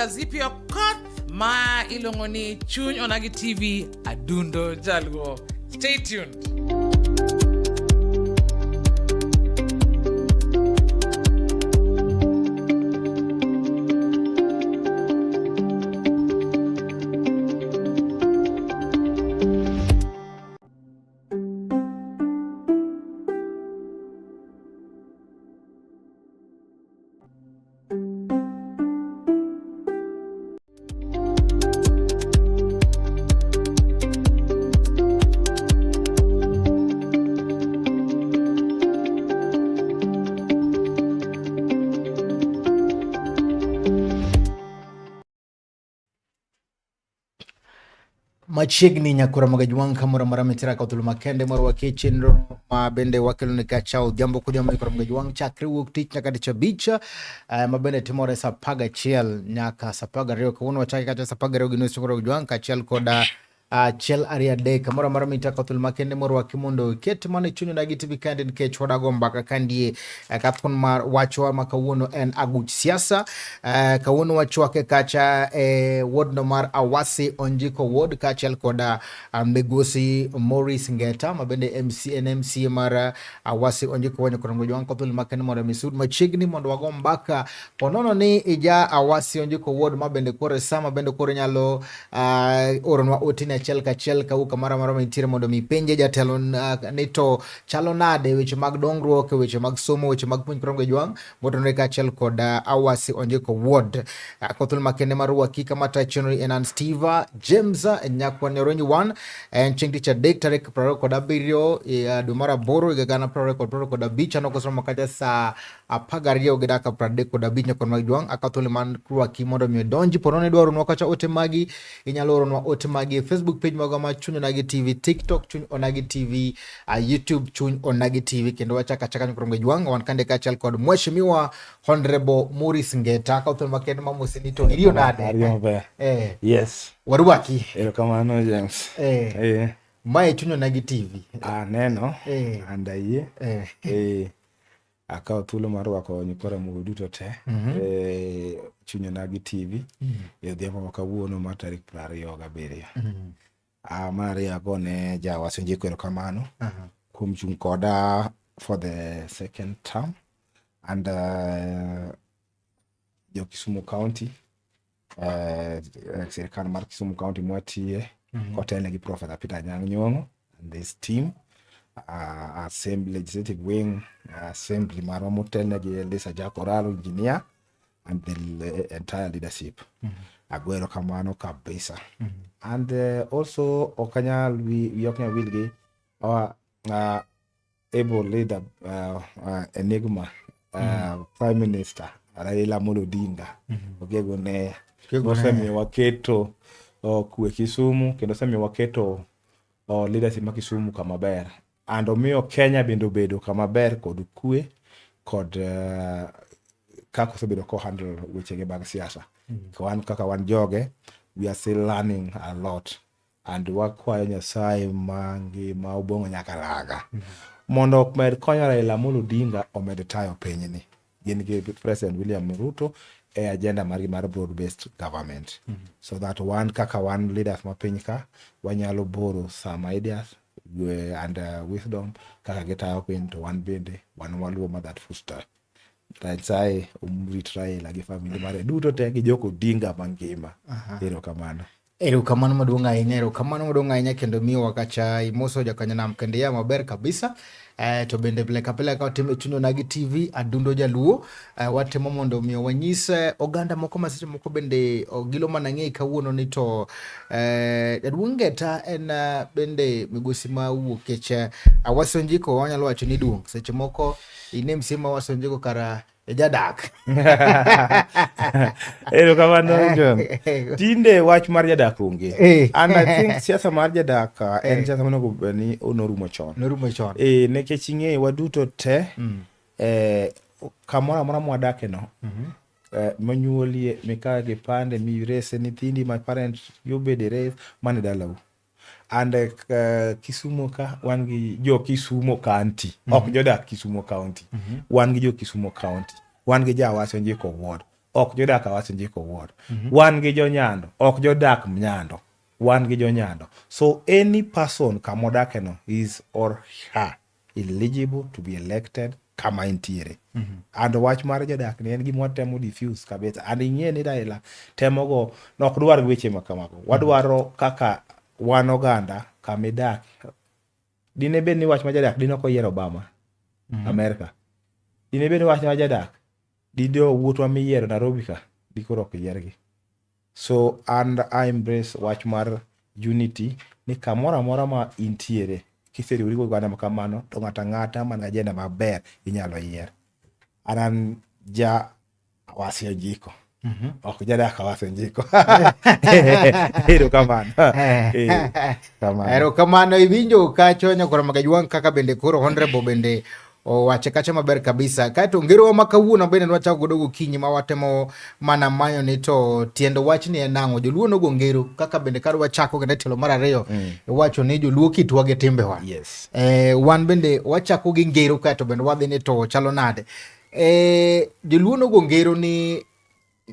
Dr. Zipi Okoth ma iluongo ni Chuny Onagi TV Adundo Jaluo. Stay tuned. Machiegni nyakura magajwang' kamoro amora mitira ka thuolo makende mar wake chenro ma bende wakelo ne kacha odhiambo kodhiambo nyakura magajwang' chakre wuok tich nyaka tich abich ma bende timore saa apar gachiel nyaka saa apar gariyo. Kawuono wachake kata saa apar gariyo gi nus nyakura magajwang' kaachiel koda achiel ariyo adek kamoro amora mitaka thuolo makende morwaki mondo iket mana e chuny Onagi TV kende nikech wadago mbaka kandie ka thuon mar wachwa ma kawuono en aguch siasa. Kawuono wachwake kacha e wodno mar Awasi Onjiko Ward kaachiel koda migosi Maurice Ngeta ma bende MC en MCA mar Awasi Onjiko Ward. Nyakoro Ngojwang' thuolo makende mondo mi sud machiegni mondo wago mbaka ponono ni ija Awasi Onjiko Ward ma bende koro sama bende koro nyalo oronwa otene achiel kachiel kawuok kamoro amora ma intiere mondo mi ipenje jatelo ni to chalo nade weche mag dongruok, weche mag somo, weche mag puonj koro Jwang' motenore kaachiel kod Awasi Onjiko Ward. Kothul makende mar uhakika matayo chenro en an Steve James Nyakwa Nyoronyi 1 en chieng' tich adek tarik 27 dwe mar aboro higa 2025 anoko somo kata saa 12 gi dakika 35 nyakon mag Jwang' akathole man rwaki mondo mi odonji pono ne dwaronwa kacha ote magi inyalo oronwa ote magi e Facebook page magwa ma Chuny Onagi TV, TikTok Chuny Onagi TV, YouTube Chuny Onagi TV kendo wachaka achaka nyakon mag Jwang' wan kande kaachiel kod Mheshimiwa Honorable Maurice Ngeta kathole makende ma mosini to iriyo nade? Ariyo maber. Yes. Warwaki. Erokamano James. Mae Chuny Onagi TV. Aneno. And ayie. Akawo thuolo mar rwako nyikwa Ramogi duto te e Chuny Onagi TV e odhiambo ma kawuono mar tarik 27. Mar ariyo agone ja Awasi Onjiko erokamano kuom chung' koda for the second term and jo Kisumu County, sirikal mar Kisumu County mwatiye kotelne gi Professor Peter Anyang' Nyong'o and his team, assembly legislative wing, assembly marwa motelne gi Elisa Jack Oralo engineer and the entire leadership. Ago erokamano kabisa. And also ok anyal wi ok nyal wil gi our able leader, Enigma, Prime Minister Raila Amolo Odinga. Ogego ne osemiyo waketo kwe Kisumu kendo osemiyo waketo leadership ma Kisumu kama ber and omiyo Kenya bende obedo kama ber kod kwe kod kaka osebedo ko handle wechege mag siasa. Wan kaka wan joge, we are still learning a lot and wakwayo Nyasaye mangima Obong'o Nyakalaga mondo omed konyo Raila Amolo Odinga omed tayo pinyni gin gi President William Ruto e agenda margi mar broad based government so that wan kaka wan leaders ma piny ka wanyalo borrow some ideas and wisdom kaka gitayo piny to wan bende wan waluwo ma that footstep. Nyasaye orit Raila gi family mare duto te gi jok Odinga mangima. Erokamano. Erokamano maduong' ahinya, erokamano maduong' ahinya kendo miyowa kacha imoso jakanyanam kendo ya maber kabisa. To bende pile ka pile ka watimo e Chuny Onagi TV, Adundo Jaluo, watemo mondo omiyo wanyis oganda moko ma seche moko bende ogilo mana ng'e kawuono ni to jaduong' Ngeta en bende migosi ma wuok kech Awasi Onjiko wanyalo wacho ni duong'. Seche moko ine MCA ma Awasi Onjiko kara e jadak. Erokamano John. Tinde wach mar jadak onge. And I think siasa mar jadak en siasa monego bed ni norumo chon. Norumo chon. Nikech ing'eyo waduto te kamoro amora mwadake no monyuolie mikawe kipande mirese nyithindi ma parents yobede raise mane dalau. And Kisumu ka wan gi jo Kisumu County, ok jodak Kisumu County. Wan gi jo Kisumu County. Wan gi jo Awasi Onjiko Ward. ok jodak Awasi Onjiko Ward. Wan gi jonyando, ok jodak Nyando. Wan gi jonyando. So any person kamodakeno is or her eligible to be elected kama entiere. And wach mar jodak ni en gima watemo diffuse kabisa. And ing'e ni Raila temo go nok dwar weche ma kamago. Wadwaro kaka wan oganda kamidak. Dine bed ni wach ma jadak dine ok oyiero Obama. Amerika. Dine bed ni wach ma jadak dine wuotwa miyiero Nairobi ka dikoro ok yiergi. So and I embrace wach mar unity ni kamoro amora ma intiere kiseriwori gi oganda ma kamano to ng'ato ang'ata man gi agenda maber inyalo yier. An an ja Awasi Onjiko. Ok jadak Awasi Onjiko. Erokamano. Kamano. Erokamano iwinjo kacho nyakwar Magajwang' kaka bende koro honorable bende owache kacha maber kabisa. Kaeto ngerowa ma kawuono bende nwachako godo gokinyi ma watemo mana manyo ni to tiend wachni en nang'o. Joluo nogo ngero kaka bende kar wachako kendo e tielo mar ariyo iwacho ni joluo kitwa gi timbewa. Yes. Wan bende wachako gi ngero kaeto bende wadhi ni to chalo nade. Joluo nogo ngero ni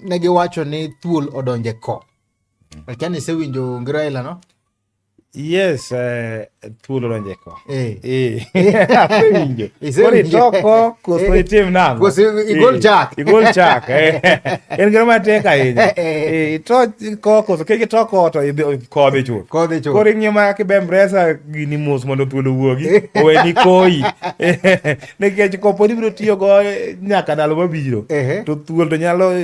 ne giwacho ni thuol odonje ko. Akia ni isewinjo ngero aila no? Yes, thuol odonje ko. Asewinjo. Isewinjo. Koro itoko koso itim nang'o? Koso igol chak. Igol chak. En gima matek ahinya. Ito ko koso kik itoko to kodhi chuth. Kodhi chuth. Koro ing'iyo mana kibembresa gini mos mondo thuol owuogi, oweni koyi. Nikech kopo ni ibiro tiyo go nyaka ndalo mabiro. To thuol to nyalo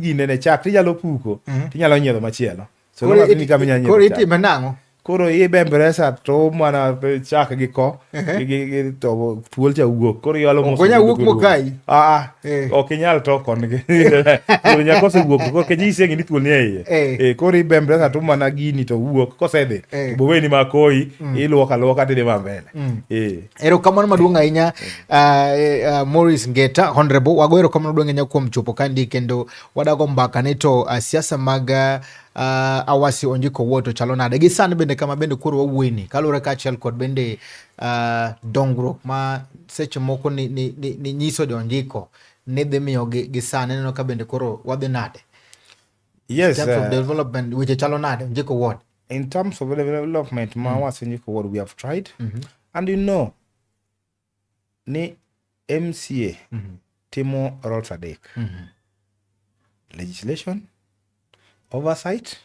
gine ne chak tinyalo puko, tinyalo nyiedho machielo. So Koro no ni kama inyalo koro nyiedho chak. itime nang'o? Koro ibembresa to mana chak gi ko to thuol cha wuok. Koro iolo Ok mos onyal mondo wuok thuol wuog. mokayi. Ah, Eh. ok inyal to kongi. Thuol nyaka osewuok to koro nikech iseng'e ni thuol ni e iye. Koro ibembresa to mana gini to wuok kosedhi. To boweni ma koyi iluoko aluoka tidhi ma mbele. Erokamano maduong' ahinya Maurice Ngeta Honorable, wago erokamano maduong' ahinya kuom chopo kandi kendo wadago mbaka ni to siasa mag Awasi Onjiko Ward to chalo nade gi sani bende kama bende koro wawuoyeni kaluwore kaachiel kod bende dongruok ma seche moko ni nyiso jo Onjiko ni dhi miyo gi sani ineno ka bende koro wadhi nade? Yes, In terms of development weche chalo nade Onjiko Ward? In terms of development ma Awasi Onjiko Ward we have tried. And you know ni MCA timo roles adek. Legislation, oversight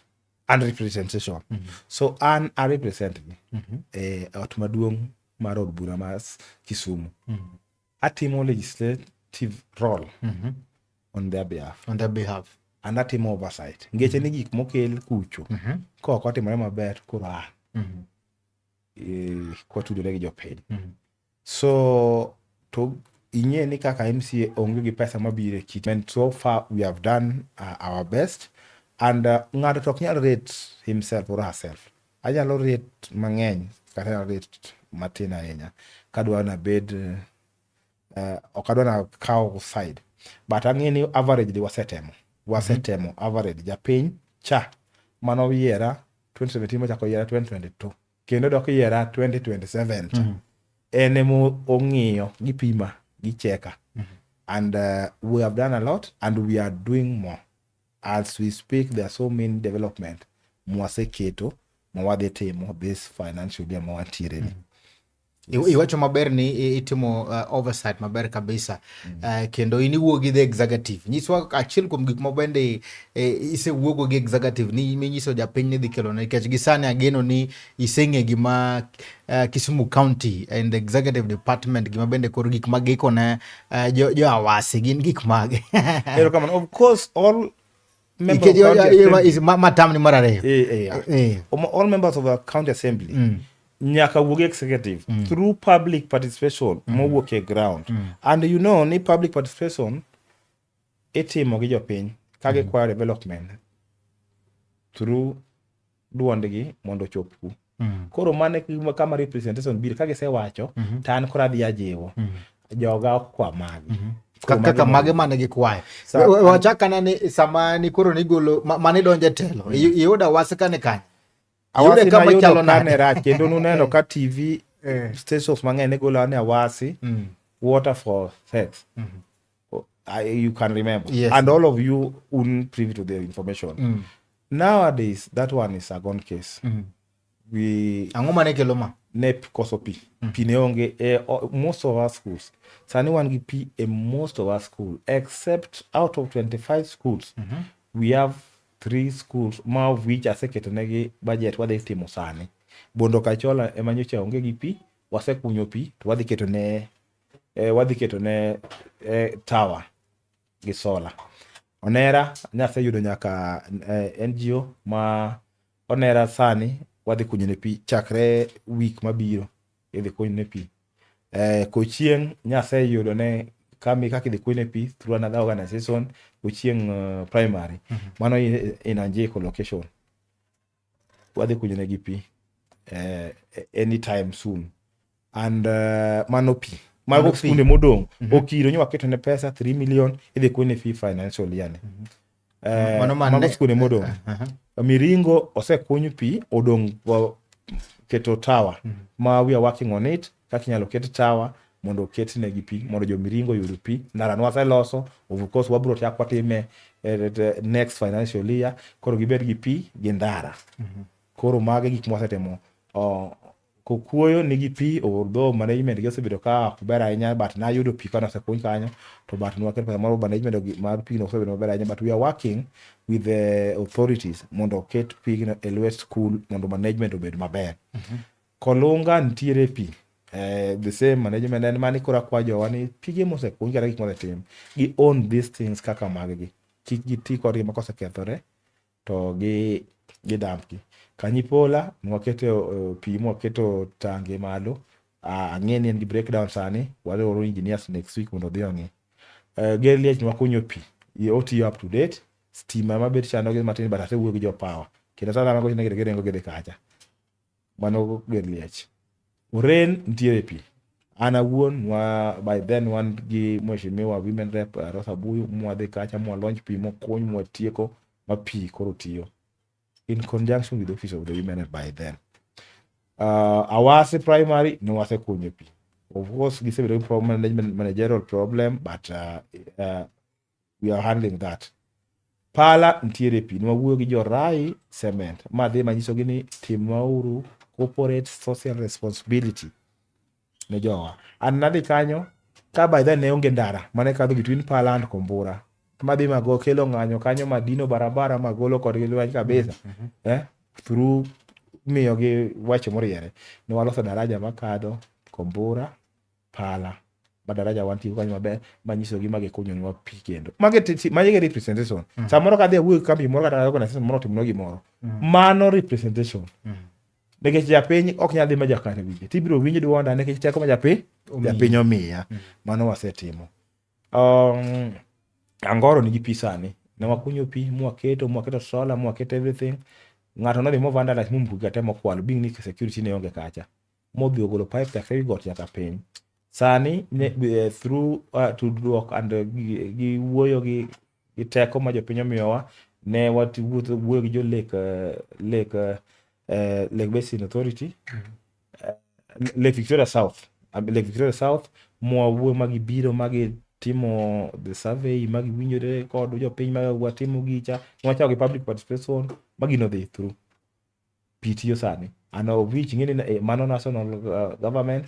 and representation. So an a represent gi e ot maduong' mar od bura mar Kisumu. Atimo legislative role on their behalf. On their behalf. And atimo oversight. Ngeche ni gik mokel kucho ka ok otimore maber koro a kwatudore gi jopiny. So to ing'e ni kaka MCA onge gi pesa mabiro e kit. And so far we have done our best and ng'ato to ok nyal rate himself or herself. Anyalo rate mang'eny kata anyalo rate matin ahinya kadwa nabed ok adwa na kaw side but ang'e ni average wasetemo average japiny cha manoyiera 2017 mochako yiera 2022 kendo dok yiera 2027 cha en emo ong'iyo gipima gicheka and we have done a lot and we are doing more as we speak. There are so many development mwaseketo ma wadhi timo this financial year ma wantiere ni. Iwacho maber ni itimo oversight maber kabisa. Kendo in iwuo gi the executive. Nyiswa achiel kuom gik ma bende isewuogo gi executive ni minyiso japiny ni dhi kelo nikech gi sani ageno ni iseng'e gima Kisumu County and the executive department gima bende koro gik ma gikone jo Awasi gin gik mage. Erokamano. Of course all members Nikech of county assembly matamni mar ariyo. All members of the county assembly nyaka wuog executive through public participation mowuok e ground. And you know ni public participation itimo gi jopiny ka gikwayo development through duondgi mondo ochop ku. Koro mano e kama representation biro ka gisewacho to an koro adhi ajiwo joga ok kwa magi. Koro Kaka mage mane gikwayo. Wachak ana ni sama ni koro nigolo mane donjo e telo iyudo Awasi kane kanye? Awasi Iyude kama nayudo chalo kane nade? rach kendo nuneno ka TV stations mang'eny ne golo ni Awasi water for sex. You can remember. Yes. And all of you un privy to the information. Nowadays, that one is a gone case. We Ang'o mane kelo ma? Ne koso pi. Pi ne onge e most of our schools. Sani wan gi pi e most of our school, except out of 25 schools, we have three schools ma of which aseketo negi budget wadhi timo sani. Bondo Kachola ema nyocha onge gi pi, wasekunyo pi to wadhi keto ne tower gi solar. Onera nyaseyudo nyaka NGO ma Onera sani wadhi kunyo ne pi chakre week mabiro idhi kuny ne pi. Kochieng' nyaseyudo ne kami kaka idhi kuny ne pi through another organization Kochieng' primary. Mano in Anjiko location. Wadhi kunyo negi pi anytime soon. And mano pi. Mago Mano pi. skunde modong'. Okiro nyo waketo ne pesa 3 million idhi kuny ne pi financial year ni. Mano man Mago skunde modong'. Miringo osekuny pi odong' keto tower ma we are working on it kaka inyalo ket tower mondo oket negi pi mondo jo Miringo oyud pi. Ndara nwaseloso, of course wabro chak watime next financial year koro gibed gi pi gi ndara. Koro mago e gik mwasetimo. Kokuoyo nigi pi, although management gi osebedo ka ok ber ahinya, but nayudo pi kane osekuny kanyo to but nwaketo pesa moro management mar pi no osebedo maber ahinya, but we are working with the authorities mondo oket pigno e lwet school mondo management obed maber. Kolunga nitiere pi, the same management en mani. Koro akwa jowa ni pige mosekuny kata gik mosetim gi own these things kaka mag gi, kik giti kodgi ma kosekethore to gi dump gi. Kanyipola nwaketo pi mwaketo tange malo. Ang'e ni en gi breakdown sani, wadwaro engineers next week mondo odhi ong'i. Ger Liech nwakunyo pi, otiyo up to date. Stima ema bet chandogi matin, but asewuoyo gi jo power kendo sana magocho negi giringo gidhi kacha. Mano Ger Liech. Oren nitiere pi. An awuon wa by then wan gi mheshimiwa women rep Rosa Buyu mwadhi kacha mwa launch pi mokuny mwatieko ma pi koro tiyo in conjunction with the office of the women rep by then. Awasi primary ne wasekunyo pi. Of course gisebedo gi problem, management, managerial problem, but we are handling that. Pala nitiere pi, nwawuoyo gi jo Rai Cement madhi manyisogi ni timwauru corporate social responsibility ne jowa. An nadhi kanyo ka by then ne onge ndara mane kadho between Pala and Kombura. Madhi mago kelo ng'anyo kanyo madino barabara magolo kodgi lweny kabisa. Through miyogi wacho moriere. Ne waloso daraja makadho Kombura, Pala. Ma daraja wantie kanyo maber manyisogi ma gikunyonwa pi kendo. Magi e representation. Samoro kadhi awuoyo gi kambi moro kata organization moro otimonwa gimoro. Mano representation. Nikech japiny ok nyal dhi ma jakane winje. Tibiro winj duonda nikech teko ma japiny japiny omiya. Mano wasetimo. Angoro nigi pi sani. Ne wakunyo pi mwaketo solar mwaketo everything. Ng'ato nodhi mo vandalize momuko giga te mokwalo being ni security ne onge kacha. Modhi ogolo pipe chakre wi got nyaka piny. Sani ne, through tudruok and gi wuoyo gi teko ma jopiny omiyowa ne wawuotho wuoyo gi jo Lake Basin Authority, Lake Victoria South, Lake Victoria South mwawuoyo ma gibiro ma gitimo the survey ma giwinjore kod jopiny ma watimo gicha nwachako gi public participation ma gino dhi through pi tiyo sani and of which ing'e ni mano national government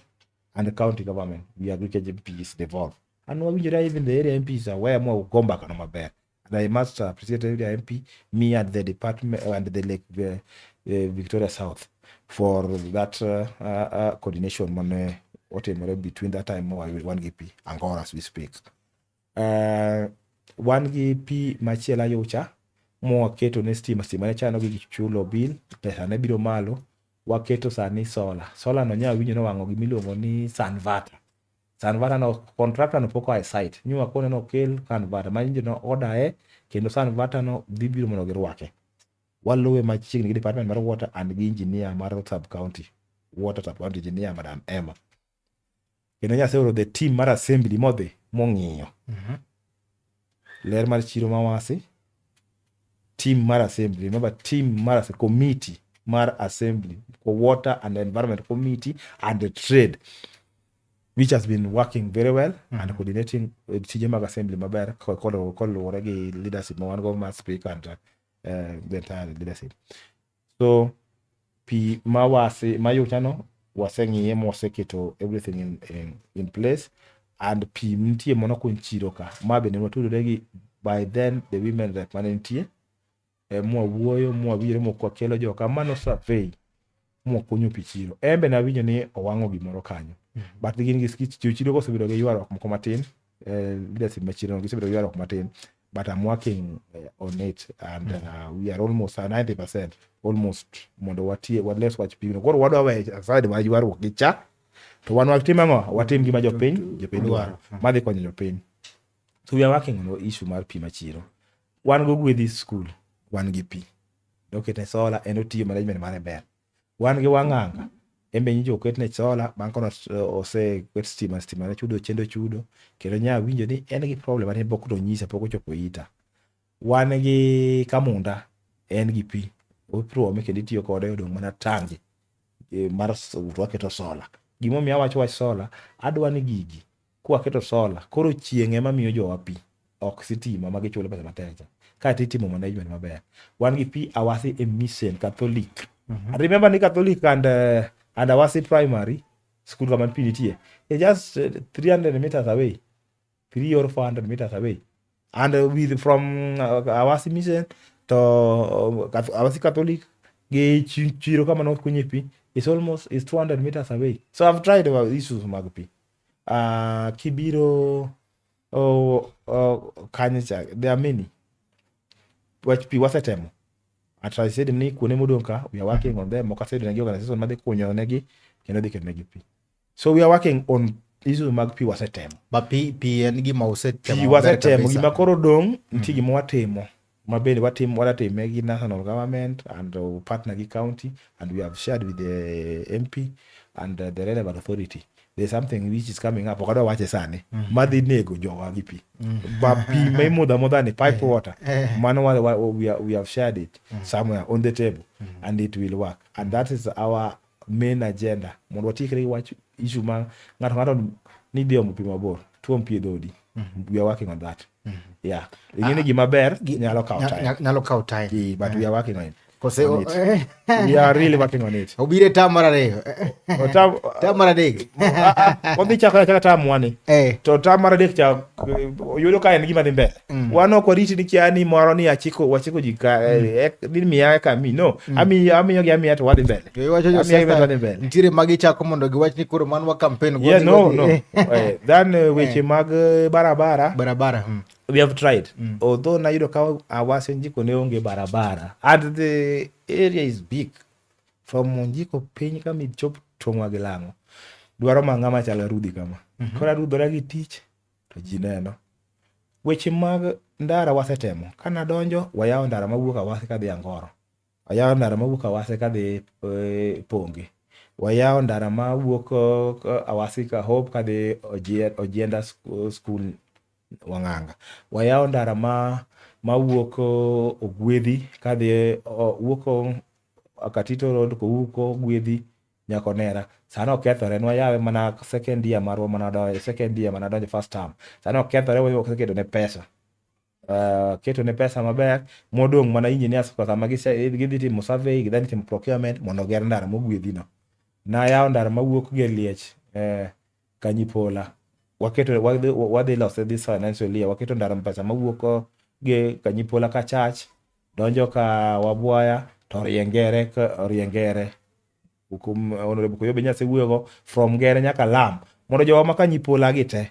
and county government we agree nikech pi is devolved and wawinjore even the area MP is aware mwa go mbaka no maber. And I must appreciate area MP, me and the department and the Lake Victoria South for that coordination mane otimore between that time wan gi pi Angora as we speak. Wan gi pi machielo Ayucha mwaketo ne stima, stima ne chano gi chulo bill, pesa ne biro malo, waketo sani solar. Solar no nya winjo nowang'o gimiluongo ni Sunverter. Sunverter no contractor no pok oa e site. Nyo wakone nokel Sunverter ma no order e kendo Sunverter no dhi biro mondo girwake. Waluwe machiegni gi department mar water and gi engineer mar sub county. Water sub county engineer Madam Emma. Kendo nyaseoro the team mar assembly modhi mong'iyo. Ler mar chiro mawasi, team mar assembly, remember team mar committee mar assembly for water and environment committee and the trade. Which has been working very well and coordinating tije mag assembly maber koluwore gi leadership ma wan go mar speaker and the entire leadership. So pi ma wase mayochano waseng'iye mwaseketo everything in place, and pi nitie mono kuny chiro ka ma bende watudore gi by then the women rep mane nitie, mwawuoyo, mwawinjore, mwakelo joka mano survey, mwakunyo pi chiro. En be nawinjo ni owang'o gimoro kanyo, but gin gi chiro kosebedo gi ywaruok moko matin, leadership ma chiro gisebedo gi ywaruok matin, but I'm working on it and we are almost 90% almost mondo watie wales wach pigno. Koro wadwa weyo aside mar ywaruok gi cha to wan watim ang'o? Watim gima jopiny dwaro madhi konyo jopiny. So we are working on issue mar pi machiro. Wan go Gwedhi school, wan gi pi noketne solar, en otiyo, management mare ber. Wan gi Wang'anga, en be nyicho oketne solar bang' kono oseket stima, stima ne chudo chendo chudo kendo nya winjo ni en gi problem matin, pok to nyisa, pok ochopo ita. Wan gi Kamunda, en gi pi oprome kendo itiyo kode, odong' mana tangi mar waketo solar. Gimomiyo awacho wach solar, adwa ni gigi kwaketo solar koro chieng' ema miyo jowa pi, ok sitima ma gichulo pesa matek cha. Kaeto itimo management maber. Wan gi pi Awasi e Mission Catholic. Remember ni Catholic and Awasi Primary School kama pi nitie, it's just 300 meters away, 3 or 400 meters away, and with from Awasi Mission to Awasi Catholic gi chiro kama nokunye pi is almost is 200 meters away. So I've tried issues mag pi. Kibiro oh, kanyo cha, there are many. Wach pi wasetemo. At I said ni kuonde modong' ka we are working on them. Moko asebedo negi organization madhi kunyo negi kendo dhi keto negi pi. So we are working on issues mag pi, wasetemo. Ba pi en gima usetemo Pi maber wasetemo. Kabisa. Gima koro dong' nitie gima watimo ma bende watim, wadatime gi national government and partner gi county, and we have shared with the MP and the relevant authority. There's something which is coming up, ok adwa wache sani, madhi nego jowa gi pi ba pi ma imodho amodha ni, pipe water. Mano we have shared it somewhere on the table and it will work, and that is our main agenda mondo watiekre gi wach issue ma ng'ato ni dhi omo pi mabor tuom pi e dhodi. We are working on that. Yeah, ing'e ni gima ber nyalo kawo time. Nyalo kawo time. Yeah, but we are working on it. Kose On it. We are really working on it. Obiro e term mar ariyo. Otam Term mar adek. Odhi chako achaka term wani. To term mar adek cha yudo ka en gima dhi mbele. Wan ok wariti ni kia ni moro ni achiko wachiko ji ka ni miya ka mi no. Amiyo gi amiya to wadhi mbele. To iwacho Amiyo gi josiasa to wadhi mbele. Nitiere magichako mondo giwach ni koro man wa campaign. Yeah, no. Then weche mag barabara. Barabara. We have tried. Although nayudo ka Awasi Onjiko ne onge barabara. And the area is big. From Onjiko piny kama ichop tong'wa gi Lang'o. Dwaro ma ng'ama chalo Rudhi kama. Koro arudhora gi tich to ji neno. Weche mag ndara wasetemo. Kanadonjo wayawo ndara mawuok Awasi kadhi Angoro. Wayawo ndara mawuok Awasi kadhi Ponge. Wayawo ndara mawuok Awasi ka Hope kadhi Ojienda School Wang'anga. Wayawo ndara ma mawuok Ogwedhi kadhi wuok Katito Road kowuok Ogwedhi nyaka Onera. Sani okethore, nwayawe mana second year marwa mana donjo second year mana donjo first term. Sani okethore, waseketo ne pesa. Keto ne pesa maber modong' mana engineers ko sama gidhi timo survey, gidhi timo procurement mondo oger ndara mogwedhi no. Nayawo ndara mawuok Ger Liech Kanyipola. Waketo wadhi lose this financial year. Waketo ndara pesa mawuok ge Kanyipola ka church donjo ka Wabwaya to Riengere Riengere. Kum Honorable Koyo be nyase wuoyogo from Ngere nyaka Lam mondo jowa ma Kanyipola gi te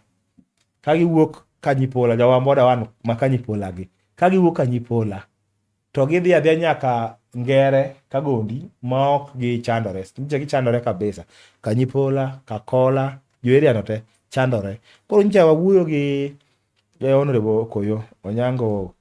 ka giwuok Kanyipola, jowa boda wan ma Kanyipola gi ka giwuok Kanyipola to gidhi adhiya nyaka Ngere Kagondi ma ok gichandore. Nyicha gichandore kabisa Kanyipola, Kakola, jo area no te chandore. Koro nyicha wawuoyo gi Honorable Koyo Onyango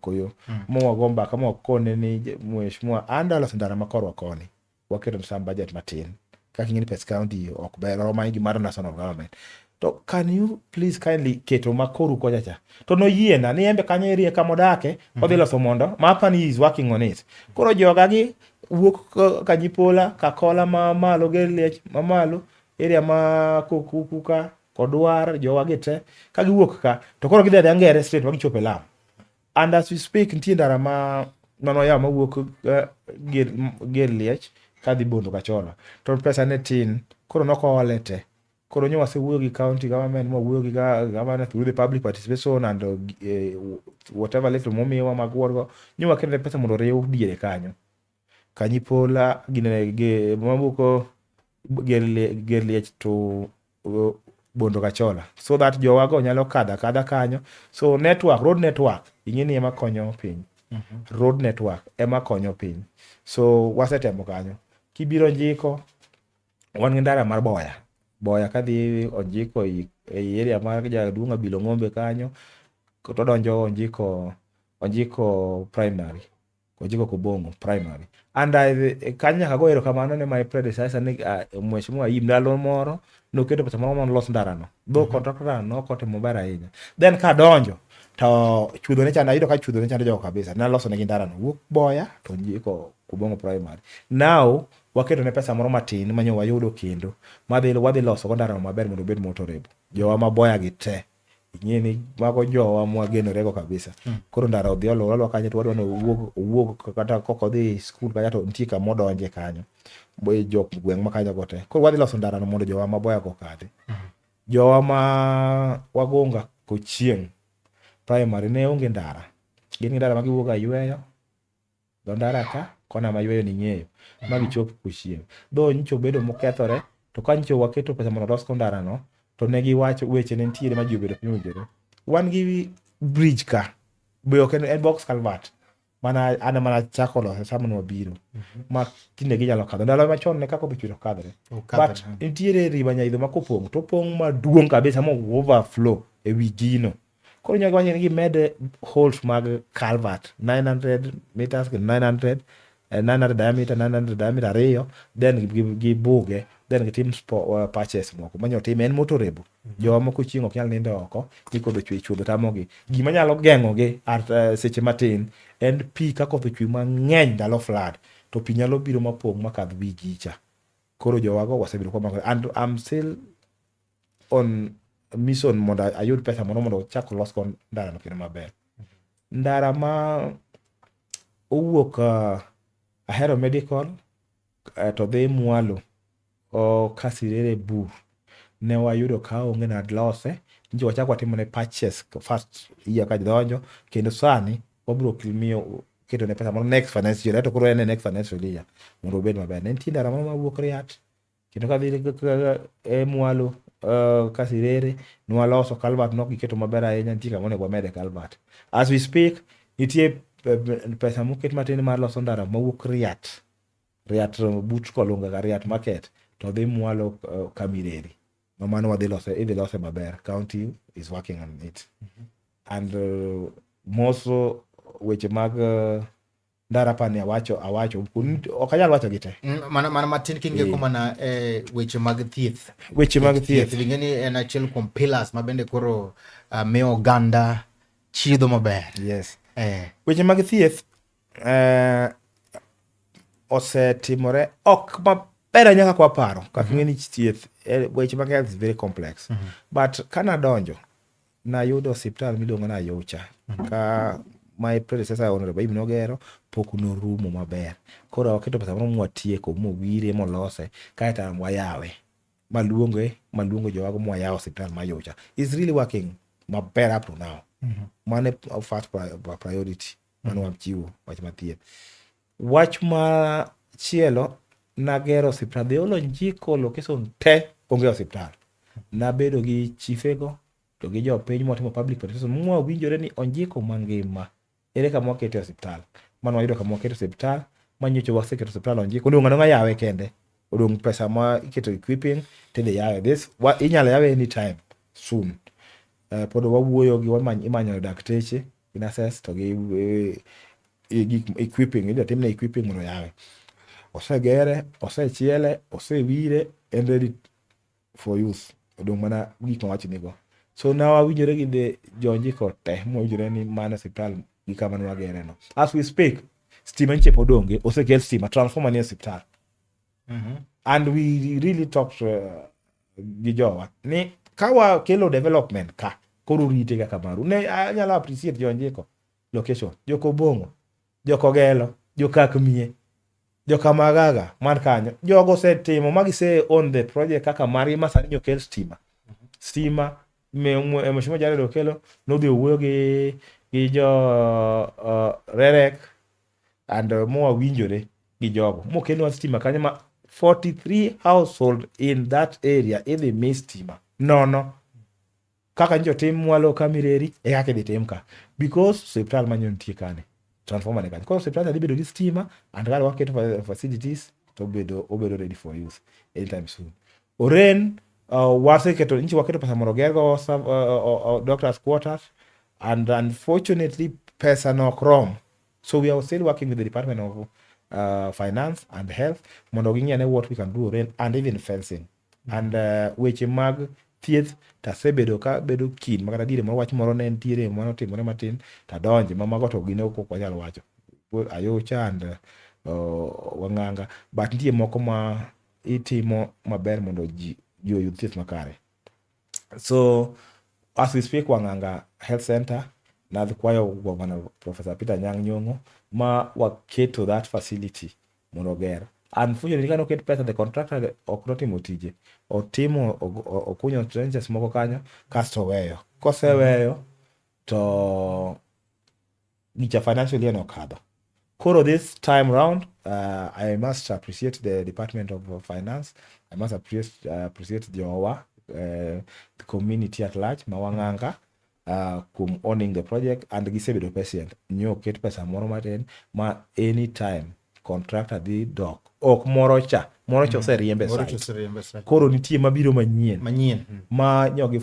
Koyo mwago mbaka mwakone ni mheshimiwa an aloso ndara ma korwa koni, waketo some budget matin kaka ing'e ni pes county ok ber oromo gi mar national government, to can you please kindly keto makoru kocha cha. To noyiena ni embe kanyo area kamodake odhi loso mondo ma apani he is working on it. Koro joga gi wuok Kanyipola, Kakola ma malo, Ger Liech ma malo. Area ma Kokuku ka, Kodwar, jowa gi te, ka giwuok ka, to koro gidhi adhiya Ngere straight ma gichopo e lam. And as we speak, nitie ndara ma manoyaw mawuok Gel Liech kadhi Bondo Kachola. To pesa ne tin, koro nokoole te. Koro nyo wasewuoyo gi county government, mwawuoyo gi governor through the public participation and whatever little momiwa mag ward go, nyo waketne pesa mondo oriw diere kanyo. Kanyipola ginene ge mawuok Gel Liech to Bondo Kachola. So that jowago nyalo kadho akadha kanyo. So network, road network, ing'e ni ema konyo piny. Road network ema konyo piny. So wasetemo kanyo. Kibiro Njiko, wan gi ndara mar Boya. Boya kadhi Onjiko ei area mar Jaduong' Abilo Ng'ombe kanyo, to donjo Onjiko, Onjiko Primary. Onjiko Kobong'o Primary. And kanyo nyaka go erokamano ne my predecessor ni Mheshimiwa Ayim ndalo moro noketo pesa moro mondo los ndarano. Though contractor no ok otimo maber ahinya. Then kadonjo to chuodho ne chando, ayudo ka chuodho ne chando jogo kabisa. Naloso negi ndarano wuok Boya to Onjiko Kobong'o Primary. Now waketo ne pesa moro matin manyo wayudo kendo madhi wadhi loso go ndarano maber mondo obed motorable. Jowa ma Boya gi te ing'e ni mago jowa mwagenorego kabisa. Koro ndara odhi oluor alua kanyo to wadwa ni owuog kata kok odhi skul kanyo to nitie kama odonje kanyo. Bo jo gweng' ma kanyo go te. Koro wadhi loso ndarano mondo jowa ma Boya go okadhi. Jowa ma Wagunga Kochieng' Primary ne onge ndara. Gin gi ndara ma giwuok Ayweyo dho ndara ka kona ma yweyo ni ng'eyo ma gichop Kochieng'. Though nyocha obedo mokethore to ka nyocha waketo pesa mondo olos go ndarano to ne giwacho weche ne nitiere ma ji obedo piny owinjore. Wan gi bridge ka be ok en box culvert mana an mana chako lose sama ne wabiro ma tinde ginyalo kadho. Ndalo machon ne kaka odhi chwe to kadhre. But nitiere riba Nyaidho ma kopong' to opong' maduong' kabisa mo overflow e wi gino. Koro nyaka wacho ni gimed holes mag culvert 900 meters gi 900 900 diameter 900 diameter ariyo then gibuge then gitim patches moko manyo tim en motorable. Jowa moko chieng' ok nyal nindo oko ni kodhi ochwe chuodho tamogi. Gima nyalo geng'ogi at seche matin en pi ka koth ochwe mang'eny ndalo flood to pi nyalo biro mapong' makadh wi gicha. Koro jowago wasebedo kwamako and I'm still on mission mondo ayud pesa moro mondo ochak los go ndarano kendo maber. Ndara ma owuok Ahero Medical to dhi mwalo Kasirere Bur ne wayudo ka onge ng'at lose nyocha wachako watimone patches first year ka donjo kendo sani wabiro miyo ketone pesa moro next financial year to koro en e next financial year mondo obed maber. Ne nitie ndara moro mawuok Riat kendo kadhi e mwalo Kasirere nwaloso culvert nok giketo maber ahinya nitie kama onego wamede culvert. As we speak nitie pesa moket matin mar loso ndara mawuok Riat Riat but Kolunga ka Riat Market to dhi mwalo Kamireri. Ma mano wadhi lose idhi lose maber. County is working on it. And moso weche mag ndara pani awacho ok anyal wacho gi te. Mana matin kingeko mana weche mag thieth. Weche mag thieth. Ing'e ni en achiel kuom pillars ma bende koro miyo oganda chiedho maber. Yes. Weche mag thieth osetimore ok maber ahinya kaka waparo. Kaka ing'e ni thieth weche mag health is very complex. But kanadonjo nayudo osiptal miluongo ni Ayucha ka my predecessor Honorable Ayim nogero pok norumo maber. Koro waketo pesa moro mwatieko mowire molose kaeto wayawe maluonge maluongo jowago mwayawo osiptal ma Ayucha. It's really working maber up to now. Mano e first priority mano wachiwo wach mar thieth. Wach machielo nagero osiptal the whole Onjiko location te onge osiptal. Nabedo gi chifego to gi jopiny mwatimo public participation mwawinjore ni Onjiko mangima ere kama wakete osiptal. Mano wayudo kama wakete osiptal manyocha waseketo osiptal Onjiko odong' adong'a yawe kende. Odong' pesa ma iketo equipping tidhi yawe. This inyalo yawe anytime soon. Pod wawuoyo gi imanyo dakteche gi nurses to gi gik equipping idwa timne equipping mondo yawe. Osegere, osechiele, osewire, en ready for use. Odong' mana gik mawach nigo. So na wawinjore gi the jo Onjiko te mwawinjore ni mano osiptal gi kama ne wagere no. As we speak, stima nyiche pod onge, osekel stima, transformer nie osiptal. And we really talked gi jowa ni ka wakelo development ka koro rite kaka maru ne anyalo appreciate jo Onjiko location jokobong'o jokogelo jokakmie jokamagaga man kanyo jogo osetimo ma gise own the project kaka margi ma sani nyokel stima stima Mheshimiwa Jared Okello nodhi owuoyo gi jo Rerek and mowawinjore gi jogo mokelnwa stima kanyo ma 43 household in that area idhi mi stima nono kaka njo tim mwalo ka Mireri e kaka idhi tim ka because osiptal manyo nitie kane transformer ne kanyo koro osiptal dhi bedo gi stima and kaka waketo facilities to obedo ready for use anytime soon. Oren waseketo nchi waketo pesa mondo ogergo doctors quarters and unfortunately pesa no ok rom, so we are still working with the Department of Finance and Health mondo ging'i ane what we can do Oren and even fencing and weche mag thieth. Tasebedo ka bedo keen makata diere moro wach moro ne nitiere manotimore matin tadonje ma mago to gin ok wanyal wacho Ayucha and Wang'anga, but nitie moko ma itimo maber mondo ji oyud thieth makare. So as we speak, Wang'anga Health Center nadhi kwayo Governor Professor Peter Anyang' Nyong'o ma waketo that facility mondo oger. Unfortunately, kane oket pesa, the contractor ok notimo tije. Otimo okunyo trenches moko kanyo kasto oweyo. Koseweyo to gicha financial year nokadho. Koro this time round, I must appreciate the Department of Finance. I must appreciate jowa, the community at large ma Wang'anga kuom owning the project and gisebedo patient. Nyo oket pesa moro matin ma anytime contractor dhi dok. Ok moro cha, moro cha oseriembe Moro site. Oseriembe site. Koro nitie mabiro manyien. Manyien. Ma nyogi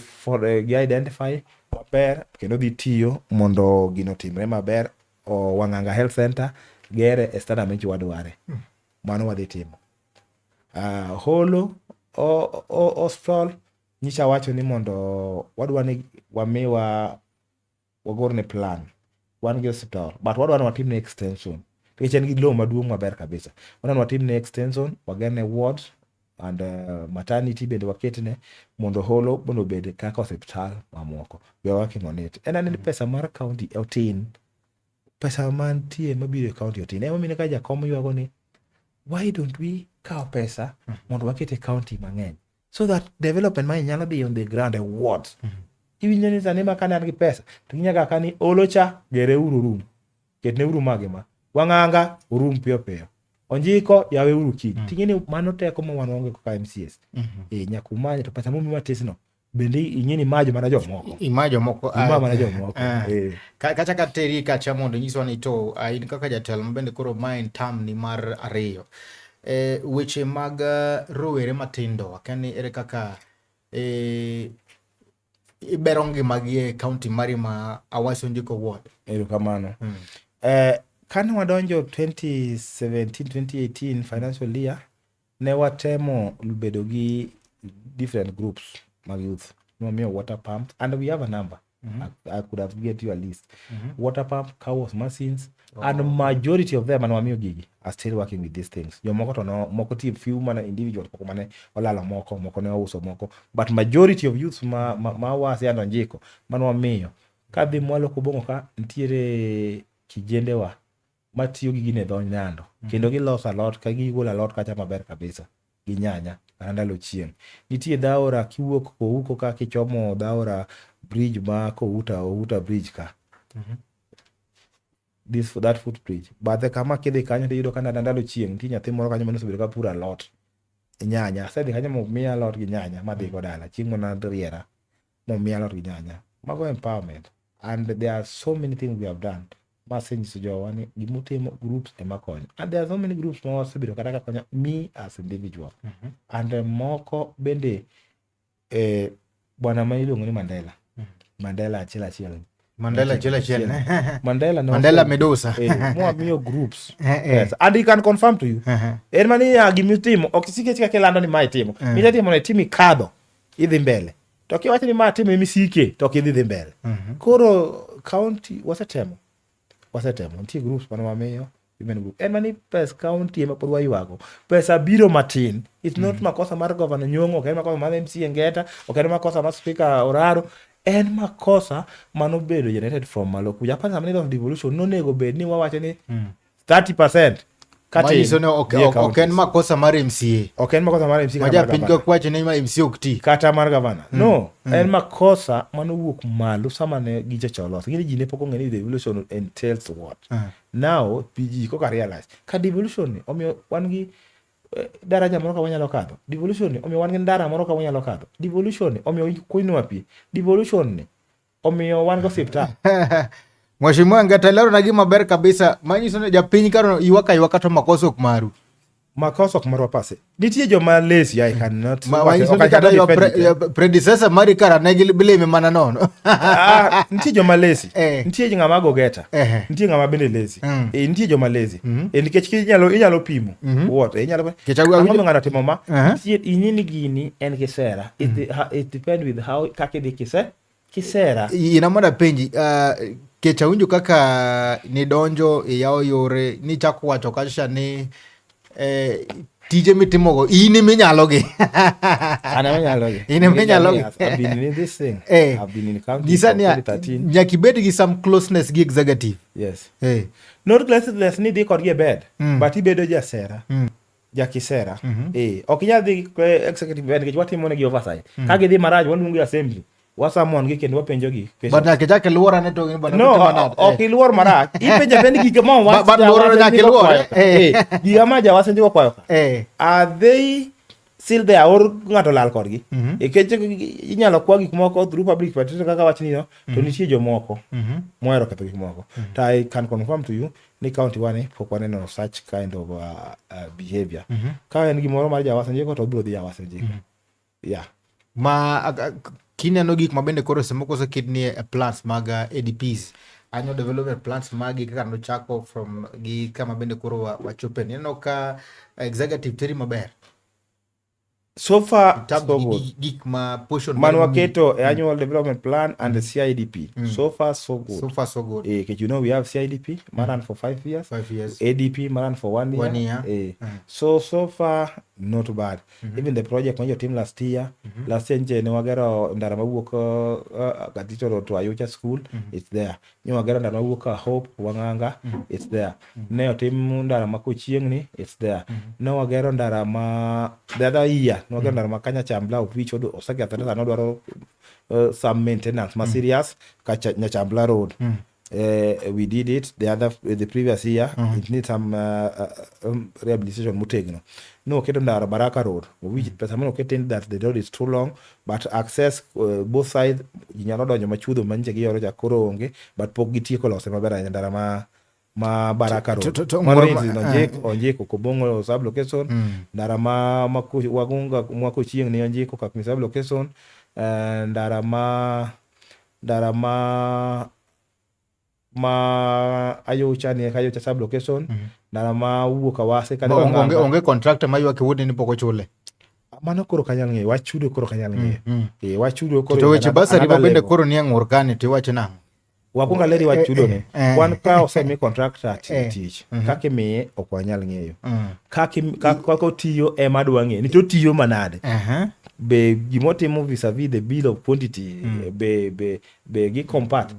gi identify maber kendo dhi tiyo mondo gino otimre maber. O Wang'anga Health Center gere e standard michi wadware. Mano wadhi timo. Holo hospital nyicha wacho ni mondo wadwa ni wamiwa wagorne plan. Wan gi hospital but wadwa ni watimne extension nikech en gi lowo maduong' maber kabisa. Wadwa ni watimne extension, wagerne ward and maternity bende waketne mondo holo mondo obed kaka osiptal mamoko. We are working on it. En ni pesa mar county otin. Pesa mantie mabiro e county otin. Emomiyo ka jakom ywago ni why don't we kaw pesa mondo waket e county mang'eny so that development mang'eny nyalo dhi on the ground e wards. Iwinjo ni sani ma kane an gi pesa to ginyaka ka ni olo cha gere uru rum. Ketne uru magi ma. Wang'anga orum piyo piyo. Onjiko yawe uru kiny. Ting'e ni mano teko ma wan waonge kaka MCAs. Eh, nyaka umany to pesa momi matis no bende ing'e ni majo mana jomoko. Ima jomoko. Ima mana jomoko. Eh. Kacha ka teri kacha mondo inyiswa ni to in kaka jatelo ma bende koro ma en term ni mar ariyo. Weche mag rowere matindo akia ni ere kaka ibero ngimagi e county mari ma Awasi Onjiko Ward. Erokamano. Kane wadonjo 2017-2018 financial year, ne watemo bedo gi different groups mag youth. Nwamiyo water pump and we have a number. I could have get you a list. Water pump, car wash machines, and majority of them manwamiyo gigi are still working with these things. Jomoko to no, moko tie few mana individual moko mane olalo moko, moko ne ouso moko, but majority of youths ma Awasi and Onjiko manwamiyo kadhi mwalo Kobong'o ka nitiere kijendewa matiyo gi gine dho nyando kendo giloso alot ka gigolo alot kacha maber kabisa gi nyanya kata ndalo chieng'. Nitie dhaora kiwuok Kouko ka kichomo dhaora bridge ma Kouta Outa bridge ka. This that foot bridge. Bathe kama kidhi kanyo tiyudo ka ndalo chieng' nitie nyathi moro kanyo mane osebedo ka puro alot nyanya. Asedhi kanyo momiya alot gi nyanya madhi go dala chieng' mane riera momiya alot gi nyanya. Mago empowerment and there are so many things we have done masenyiso jowa ni gimutimo groups ema konyo and there are so many groups ma wasebedo kata ka konyo me as individual and moko bende bwana ma iluongo ni Mandela Mandela achiel achiel. Mandela achiel achiel. Mandela no Mandela Medusa. Mwamiyo groups pesa and he can confirm to you. En mani ya gimitimo ok isike kaka ilando ni ma itimo. Mitimo ne timi kadho idhi mbele. To kiwacho ni ma timo emisike to ok idhi dhi mbele. Koro county wasetemo. Wasetemo. Nitie groups mane wamiyo. Women group. En mani pes county ema pod waywago. Pesa biro matin. It's not makosa mar Governor Nyong'o, ok en makosa mar MCA Ngeta, ok en makosa mar Speaker Oraro. En makosa manobedo generated from malo kucha. Apani sama of devolution nonego bed ni wawacho ni 30% katin Manyiso ni ok dhi e ok- ok en counties. makosa mar MCA. Ok en makosa mar MCA Ma kata mar japiny gavana. ka kwacho ni ma MCA ok ti. Kata mar gavana. No, en makosa manowuok malo sama ne gicha cha olos. Gini ji ne pok ong'e ni devolution entails what. Now ji koka realize ka devolution ni omiyo wan gi daraja moro ka wanyalo kadho. Devolution ni omiyo wan gi ndara moro ka wanyalo kadho. Devolution ni omiyo kunywa pi. Devolution ni omiyo wan gi osiptal. Mheshimiwa Ngeta lero na gima ber kabisa manyiso ni japiny karo ywak aywaka to makosa ok maru. Makosa ok marwa pase. Nitie joma lazy, I cannot. Manyiso Ok, ni I kata cannot your defend it, eh. your predecessor mari kara ne giblame mana nono. Nitie joma lazy. Eh. Nitie ng'ama go geta. Eh. Nitie ng'ama bende lazy. Nitie joma lazy. Nikech inyalo pimo. What? Inyalo Nikech Ang'o ma ng'ano timo ma? Uh-huh. Nitie ing'e ni gini en kisera. It depend with how kaka idhi kisera. Ina mondo apenji, kech awinjo kaka nidonjo iyawo yore nichako wacho kacha ni tije mitimogo in ema inyalogi. An ema anyalogi. In ema inyalogi. I've been in this thing. Eh. I've been in county Nyisa from niya, 2013. nyaka ibed gi some closeness gi executive. Yes. Eh. Not closeness ni dhi kodgi e bed, but ibedo jasera. Jakisera. Ok inyal dhi executive bed nikech watimo negi oversight. Ka gidhi marach waluongo gi assembly. Wasamon gi kendo wapenjo gi. But nyaka ichak iluor ane to gini bana No, itimo nade? ok iluor marach. Ipenjo apenja gik ma But luoro nyaka iluor, eh. Gik ma jawasende kwayo ka. Eh. Are they still there or ng'ato lal kodgi? Nikech inyalo kwa gik moko through public participation kaka wachni no, to nitie jomoko mohero ketho gik moko. To I can confirm to you ni county wani pok waneno such kind of behavior. Ka en gimoro mar Jawasa Njiko to obiro dhi Jawasa Njiko. Yeah. Ma kineno gik ma bende koro semoko oseket ni e plans mag ADPs, annual development plans magi kaka nochako from gi kama bende koro wachope ni ineno ka executive teri maber. So far, In terms so of good. gik ma portion Man mar waketo e annual development plan and the CIDP. So far so good. So far so good. Nikech you know we have CIDP ma run for 5 years. 5 years. ADP ma run for 1 year. 1 year. So far not bad. Even the project ma jotim last year, last year nje ne wagero ndara mawuok Katito Road to Ayucha School, it's there. Ne wagero ndara mawuok Hope Wang'anga, it's there. Ne otim ndara ma Kochieng' ni, it's there. Ne wagero ndara ma the other year, ne wagero ndara ma Kanyachambla of which osekethore sani odwaro some maintenance ma serious Nyachambla Road. We did it the previous year. It needs some rehabilitation motegno. No oketo ndara Baraka Road, which pesa mane oket in that the road is too long, but access both sides ji nyalo donjo machuodho manyiche giyoro cha koro onge, but pok gitieko lose maber ahinya ndara ma Baraka Road. To Mano ng'ur ma- is Onjiko Kobong'o sub location, ndara ma Wagunga Mwako Chieng' ni Onjiko Kakmi sub location, ndara ma Ayucha ni Ayucha sub location, ndara ma wuok Awase kadhi Wanganga. Onge contractor maywak e wuode ni pok ochule. Mano koro ok anyal ng'eyo, wach chudo koro ok anyal ng'eyo. Wach chudo koro To weche bursary ma another bende level. koro nie ng'ur kani to iwacho nang'o? Wakwongo aleri wach chudo ni. Eh. Wan ka osemi contractor Eh. tich, kaka imiye ok wanyal ng'eyo. Mm. Kaka otiyo ema adwa ng'eyo. Ni to otiyo manade. Aha. Be gimotimo vis-a-vis the bill of quantity be gi compart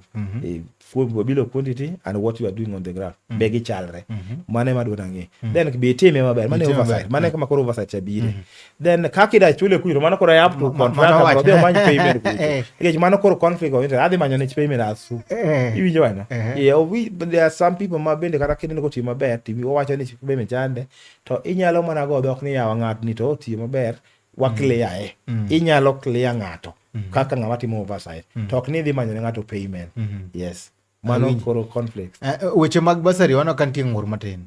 bill of quantity and what you are doing on the ground be gichalre. Mano ema adwa nang'e. Then be itime maber, mano e Itime oversight. maber. Mano e kama koro oversight cha bire. Then kaka ida chule kucho, mano koro up to mano contractor wach. mondo odhi omany payment kucho. Eh. Nikech mano koro conflict of interest. Adhi manyo ne payment asu. Eh. Iwinjo wena? Eh. Yeah, but there are some people ma bende kata kineno kotiyo maber, to owacho ni payment chande, to inyalo mana go dhok ni yawa ng'atni to otiyo maber, wa clear e. Inyalo clear ng'ato kaka ng'ama timo oversight. To ok ni idhi manyo ne ng'ato payment. Yes. Mano Awinjo. koro conflict. Weche mag bursary waneno ka nitie ng'ur matin.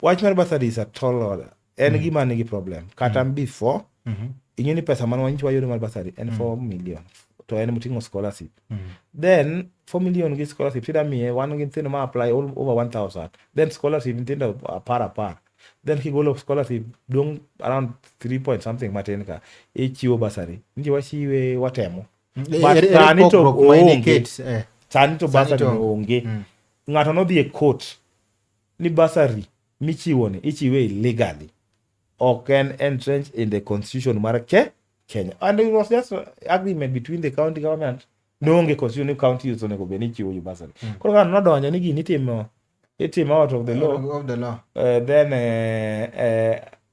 Wach mar bursary is a tall order. En gima nigi problem. Kata before, ing'e ni pesa mane wanyicho wayudo mar bursary en 4 million. To en moting'o scholarship. Then 4 million gi scholarship tida miye wan gi nyithindo ma apply all over 1000. Then scholarship nyithindo apar apar. Then kigolo scholarship dong around 3 point something matin ka ichiwo bursary. Nitie wachiwe watemo. But Ere sani to pogruok ma oonge. indicate, eh. Sani to Sani bursary to onge. Ng'ato nodhi e court. Ni bursary michiwo ni ichiwe illegally. Ok en entrenched in the constitution mar ke Kenya. And it was just agreement between the county government. Noonge constitution ni counties onego bed ni chiwo bursary. Koro ka nodonjo ni gini itimo itimo out of the law. Of the law. Then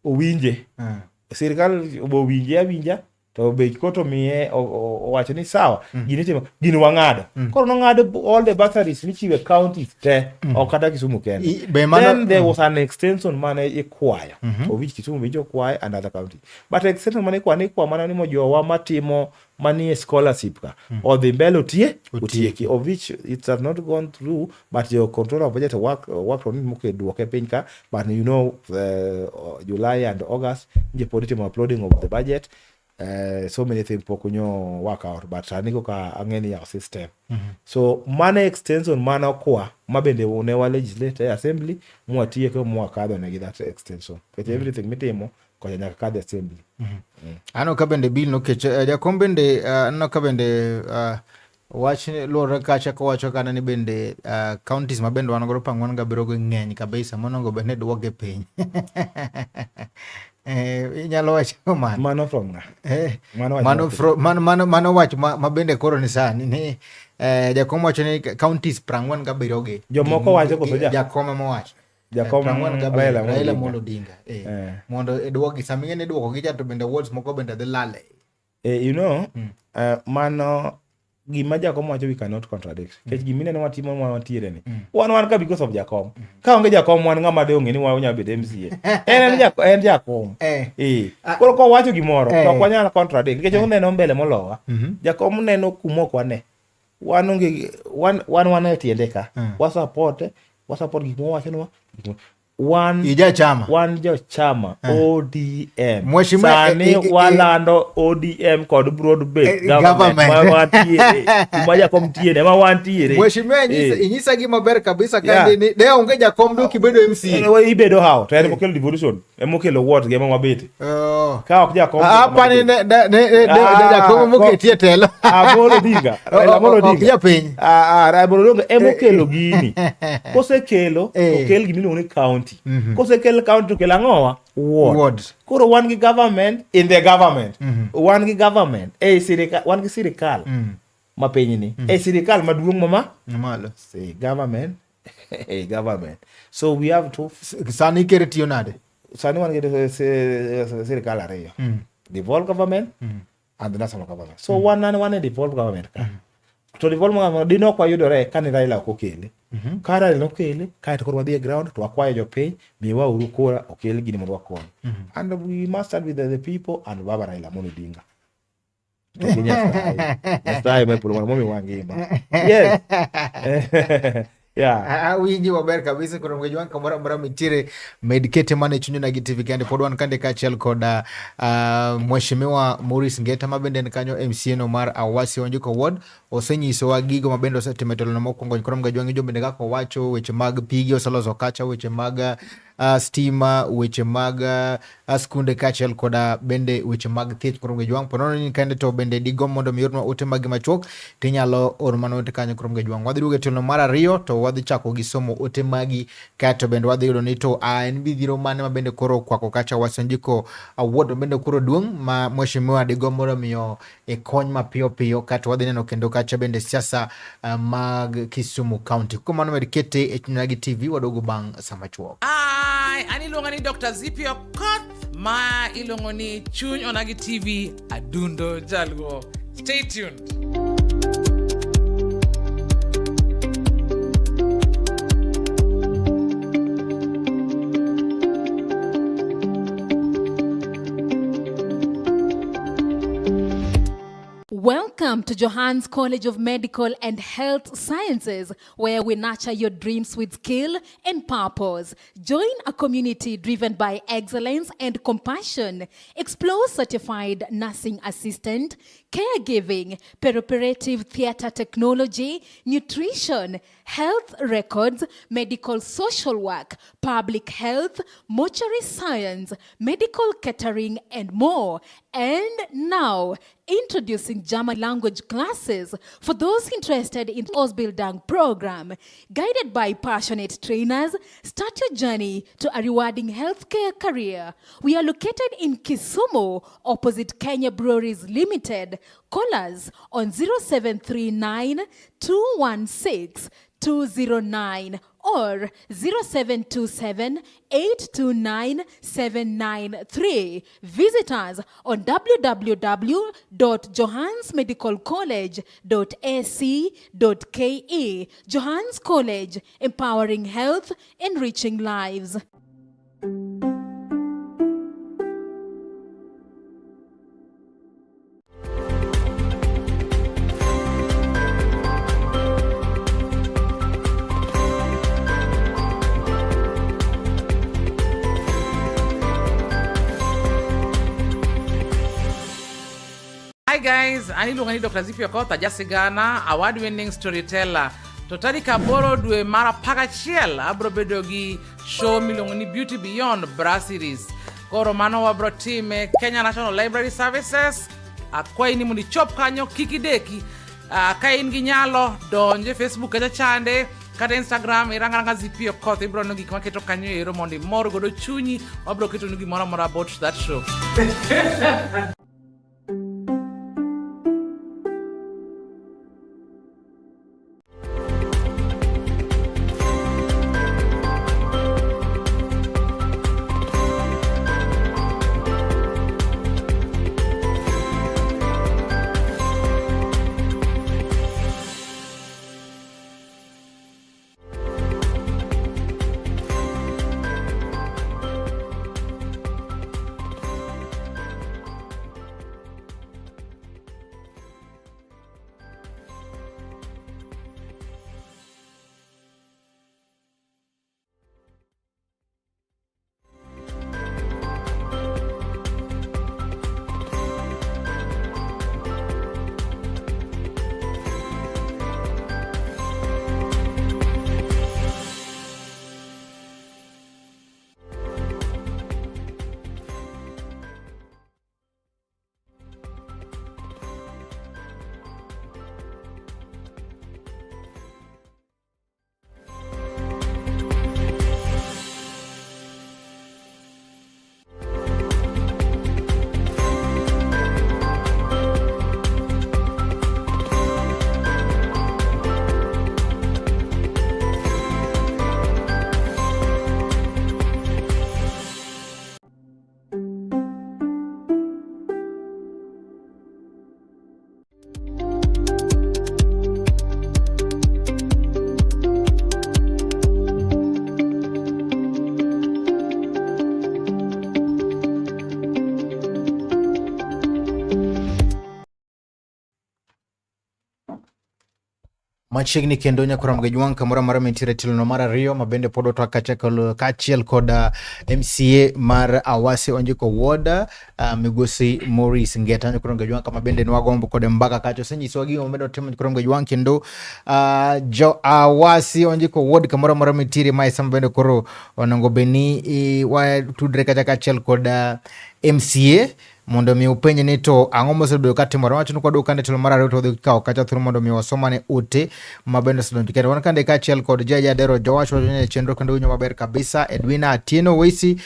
owinje. Sirikal owinje awinja to be koto miye owacho ni sawa gini itimo gini wang'ado. Koro nong'ado all the bursaries michiwo e counties te ok kata Kisumu kende. Be mano- Then there was an extension mane ikwayo of which Kisumu be jokwayo and other counties. But extension mane ikwayo ne ikwayo mana ni jowa matimo manie scholarship ka odhi mbele otie otieki of which it has not gone through, but your control of budget work on it moke duoke piny ka. But you know, July and August nje pod itimo uploading of the budget, so many things pok onyo work out, but sani koka ang'e ni yawo system. So mano extension mane okwa ma bende ne wa legislate e assembly mwatieko mwakadho negi that extension nikech everything mitimo kocha nyaka kadh e assembly. Aneno ka bende bill nokech jakom bende aneno ka bende wach luwore kacha kowacho kana ni bende counties ma bende wan godo 47 go ng'eny kabisa monego bed ni duoke piny. Inyalo wacho mano? Mano from ng'a? Mano wach mano ma mano wach ma bende koro ni sani ni jakom wacho ni counties 47 gi. Jomoko wacho koso Jakom ema owacho. Jakom 47 Raila Amolo Raila Odinga. Amolo Odinga. Mondo iduogi sama ing'e ni iduoko gi cha to bende wards moko bende dhi lale. You know, mano gima jakom wacho we cannot contradict. Nikech gima ineno watimo ma wantiere ni. Wan ka because of jakom. Ka onge jakom wan ng'ama de ong'e ni wanyalo bedo MCA. En jakom. Koro kowacho gimoro to ok wanyal contradict. Nikech oneno mbele molowa. Jakom neno kuma ok wane. Wan onge wan e tiende ka. Wa support gik mowachonwa. Wan Ija chama. Wan jo chama ODM. Mheshimiwa, Sani walando ODM kod broad based government. Government. Ma wantiere. Kuma jakom tiere, ma wantiere. Mheshimiwa, inyisa gima ber kabisa ka ni de onge jakom do kibedo MCA. Ibedo how? To en mokelo devolution, emokelo ward gi ema wabete. Ka ok jakom, to Apani wabete. ne jakom moketie telo. Amolo Odinga, Raila Amolo Ok Odinga. japiny. Raila Amolo Odinga emokelo gini. Kosekelo, okel gima iluongo ni county. Kosekel county to okel ang'owa? Ward. Ward. Koro wan gi government in the government. Wan gi government e sirikal, wan gi sirikal ma pinyni. E sirikal maduong' mama? Malo. Say government. E government. So we have to Sani ker tiyo nade? Sani wan gi sirikal ariyo. Devolved government and the national government. So wan e devolved government ka. To devolved government dine ok wayudore kane Raila ok okele. Ka Raila nokele, kaeto koro wadhi e ground to wakwayo jopiny, miwa uru kura okel gini mondo wakony. And we must start with the people and Baba Raila Amolo Odinga. To gi Nyasaye. Nyasaye ma e polo mondo momiwa ngima. Yes. Yeah. Awinji maber kabisa kuom gijwang' kamoro amora mintiere med kete mana e chuny Onagi TV kende pod wan kande kaachiel kod Mheshimiwa Maurice Ngeta ma bende en kanyo MCA no mar Awasi Wanjiko Ward osenyisowa gigo ma bende osetimo e telono mokwongo. Koro Mgajwang' ijo bende kaka owacho weche mag pige oseloso kacha, weche mag stima, weche mag skunde kaachiel koda bende weche mag thieth. Koro Mgajwang' po nono ni kende to bende digomb mondo mi ornwa ote magi machuok tinyalo oro mana ote kanyo. Koro Mgajwang' wadhi duogo e tielo mar ariyo to wadhi chako gi somo ote magi kaeto bende wadhi yudo ni to en midhiero mane ma bende koro okwako kacha Awasi Wanjiko Ward ma bende koro duong' ma mheshimiwa digomb mondo miyo e kony mapiyo piyo kaeto wadhi neno kendo kacha bende siasa mag Kisumu County. Kuom mano med kete e chuny Onagi TV waduogo bang' sama chuok. Ai, an iluonga ni Dr. Zippy Okoth ma iluongo ni Chuny Onagi TV Adundo Jaluo. Stay tuned. Welcome to Johannes College of Medical and Health Sciences, where we nurture your dreams with skill and purpose. Join a community driven by excellence and compassion. Explore certified nursing assistant, caregiving, perioperative theater technology, nutrition, health records, medical social work, public health, mortuary science, medical catering, and more. And now, Introducing German language classes for those interested in Ausbildung program. Guided by passionate trainers, start your journey to a rewarding healthcare career. We are located in Kisumu, opposite Kenya Breweries Limited. Call us on 0739 216 209 or 0727 829 793. Visit us on www.johansmedicalcollege.ac.ke. Johans College, empowering health, enriching lives. Hi guys, an iluonga ni Dr. Zippy Okoth, ajasigana, award winning storyteller. To tarik 8 dwe mar 11 abro bedo gi show miluongo ni Beauty Beyond Bra Series. Koro mano wabro time Kenya National Library Services. Akwayi ni mondo ichop kanyo kik ideki. Ka in gi nyalo, donj e Facebook kacha chande, kata Instagram irang aranga Zippy Okoth, ibro neno gik maketo kanyo ero mondo imor godo chunyi. Wabro ketonu gimoro amora about that show. Machiegni kendo nyakora Mgejwang' kamoro amora mintiere tilono mar ariyo ma bende pod watwak kaachiel kod MCA mar Awasi Onjiko Ward, migosi Maurice Ngeta. Nyakora Mgejwang' kama bende nwagombo kode mbaka kacha osenyisowa gigo mabende otimo nyakora Mgejwang' kendo jo Awasi Onjiko Ward kamoro amora mintiere mae sama bende koro onego bed ni watudre kacha kaachiel kod MCA mondo mi upenje ni to ang'o mosebedo ka timore. Wacho ni kwadwogo kande tielo mar ariyo to wadhi kawo kacha thuolo mondo mi wasomane ote ma bende osedonjo kendo wan kande kaachiel kod Jaja Dero Jowash wacho ni chenro kendo winjo maber kabisa. Edwina Atieno Wesi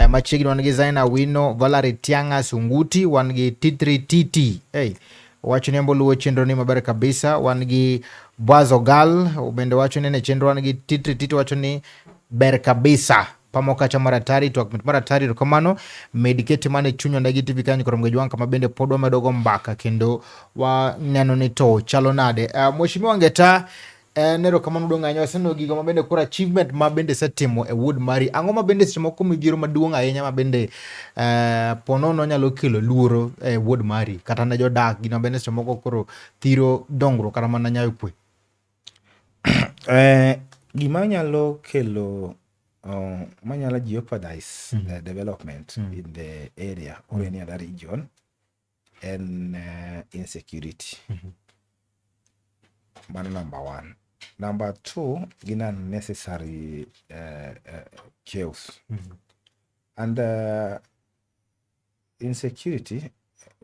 machiegni wan gi Zaina Wino, Valerie Tianga Sunguti, wan gi T3 TT. Hey, wacho ni embo luwo chenro ni maber kabisa. Wan gi Bwazo Gal bende wacho ni ne chenro wan gi T3 TT wacho ni ber kabisa. Pamoka cha maratari twak mit maratari erokamano med kete mana e chuny Onagi TV kanyo koro Mgejwang' kama bende pod wamedo go mbaka kendo waneno ni to chalo nade. Mheshimiwa Ngeta, erokamano duong' ahinya waseneno gigo ma bende koro achievement ma bende isetimo e ward mari. Ang'o ma bende seche moko midhiero maduong' ahinya ma bende ponono nyalo kelo luoro e ward mari kata ne jodak gino bende seche moko koro thiro dongruok kata mana nyayo kwe? Gima nyalo kelo manyalo jeopardize the development in the area or any other region en insecurity. Mano number one. Number two, gin unnecessary chaos. And insecurity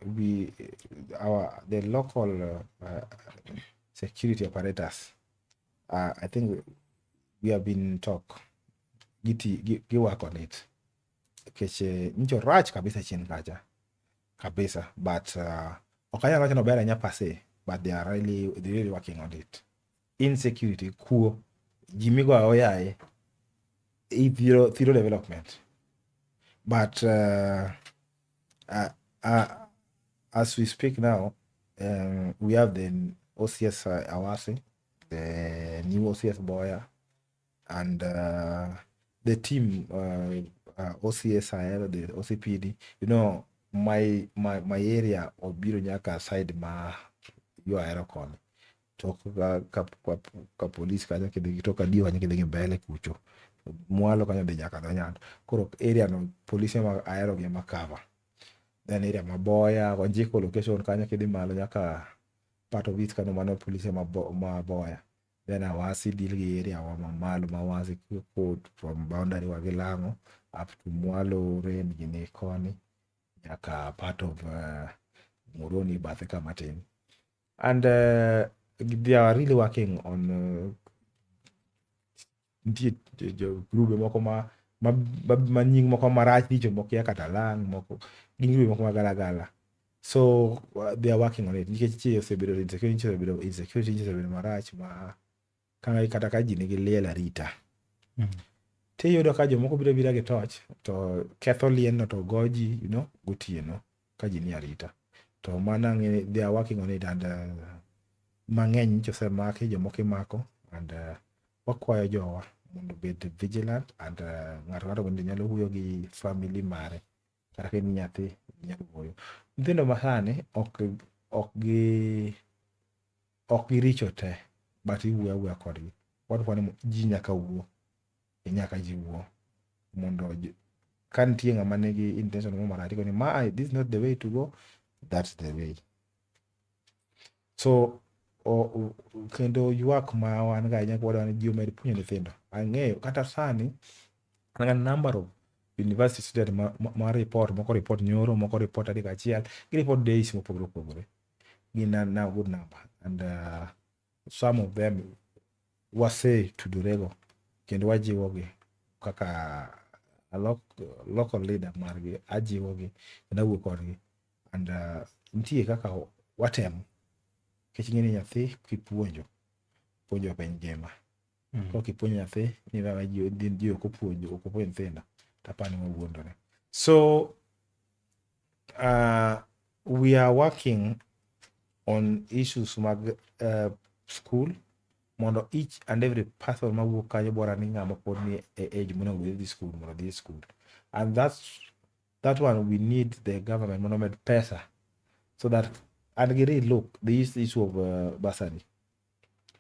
we our the local security apparatus, I think we have been talk giti gi work on it nikech nyicho rach kabisa chien kacha kabisa, but ok anyal wacho ni ober ahinya per se, but they really working on it. Insecurity, kuo ji migoyo oyaye ithiro thiro development, but as we speak now, we have the OCS Awasi, the new OCS Boya, and the team, OCS Ahero, the OCPD. My area obiro nyaka side ma yo Ahero koni. Tok ka police kanyo kidhi tok adio kanyo kidhi gi mbele kucho. Mwalo kanyo dhi nyaka dho Nyando. Koro area no polise ma Ahero gi ema cover. Then area ma Boya, Wanjiko location kanyo kidhi malo nyaka part of it kanyo mano polise ma Boya. Then Awasi deal gi area wa mamalo ma Awasi kod from boundary wa gi Lang'o up to mwalo Ren gini koni nyaka part of Muhoroni bathe kama tin. And they are really working on nitie jo grube moko ma nying moko marach richo moko ya kata lang moko gin grube moko magalagala, so they are working on it nikech chi osebedo insecurity, osebedo insecurity, osebedo marach ma kata ka ji nigi liel arita tiyudo ka jomoko biro bira gi torch to ketho lienno to go ji gotieno ka ji ni arita. To mano ang'e they are working on it and mang'eny nyicha osemaki, jomoko imako, and wakwayo jowa mondo obed vigilant and ng'ato ng'ato bende nyalo wuoyo gi family mare, kata ka in nyathi inyalo wuoyo. Nyithindo masani ok giricho te, but iwuoyo awuoya kodgi. Wadwa ni ji nyaka wuo, nyaka ji wuo mondo ka nitie ng'ama nigi intention moro marach tikoni ma this is not the way to go, that's the way. So kendo ywak ma wan ga ahinya wadwa ni ji omed puonjo nyithindo. Ang'eyo kata sani an ga number of university student ma report, moko report nyoro, moko report tarik achiel, gi report days mopogore opogore. Gin na good number and some of them wasetudorego kendo wajiwogi kaka a local leader margi, ajiwogi kendo awuoyo kodgi and nitie kaka watemo nikech ing'e ni nyathi kipuonjo puonjo piny ngima. Kok ipuonjo nyathi ni baba ji ok opuonjo, ok opuonjo nyithindo, tapani wawuondore. So we are working on issues mag school mondo each and every person mawuok kanyo bora ni ng'ama pod ni e age monego bed dhi school mondo odhi e school, and that one we need the government mondo omed pesa so that and gi relook the issue of bursary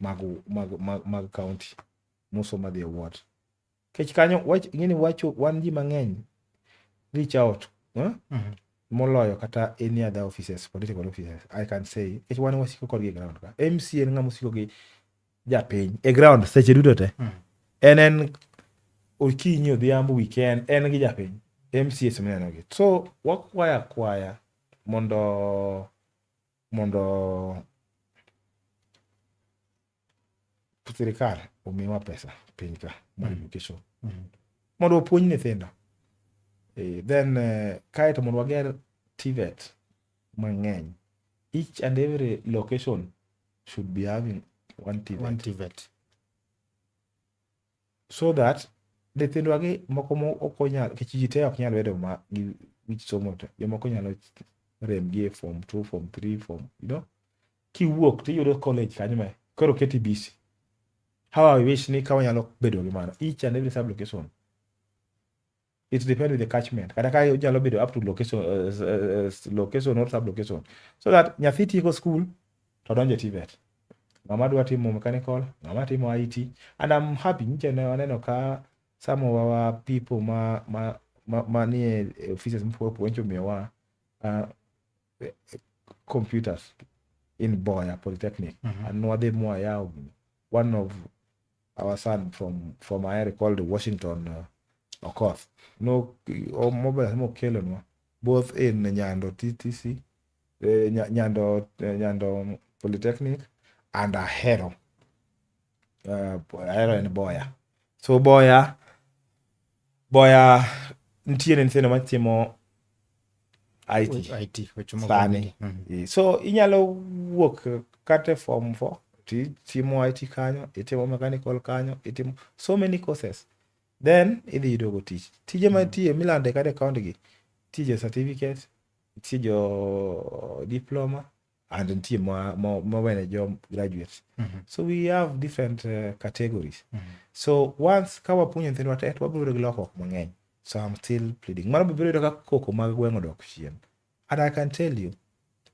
mag county mosomo madhi e ward kech kanyo wach ing'eni wacho wan ji mang'eny reach out, eh? Moloyo kata any other offices, political offices, I can say, nikech wan wasiko kodgi e ground. Ka MC en ng'ama osiko gi japiny e ground seche duto te. En okinyi, odhiambo, weekend en gi japiny MCAs mineno gi. So wakwayo akwaya mondo sirikal omiwa pesa piny ka mar education mondo opuonj nyithindo. Then kaeto mondo wager TVET mang'eny. Each and every location should be having one TVET. One TVET. So that nyithindwa gi moko mo ok onyal, nikech ji te ok nyal bedo ma gi wich somo te. Jomoko nyalo rem gi e form 2, form 3, form kiwuok tiyudo college kanyo ma koro keti busy. How I wish ni ka wanyalo bedo gi mano each and every sub location. It depends with the catchment, kata ka onyalo bedo up to location, location or sub location, so that nyathi tieko school to donjo e TVET, ng'ama dwa timo mechanical, ng'ama timo IT. And I'm happy nyicha ne waneno ka some of our people ma nie offices mopogore opogore nyicha omiyowa computers in Boya Polytechnic and nwadhi mwayawo gino. One of our son from Aheri called Washington Okoth no o mobile mokelonwa both in Nyando TTC. Nyando, Nyando Polytechnic and Ahero. Ahero en Boya. So Boya, Boya nitiere nyithindo matimo IT. IT, weche mag Sani. IT. So inyalo wuok kata e form 4 titimo IT kanyo, itimo mechanical kanyo, itimo so many courses. Then idhi yudo go tich. Tije mantie milando kata e county gi, nitie jo certificate, nitie jo diploma, and nitie ma wene jo graduates. So we have different categories. So once ka wapuonjo nyithindwa te, to wabiro bedo gi lokruok mang'eny. So I'm still pleading. Mano biro yudo ka koko mag gweng' odok chien. And I can tell you,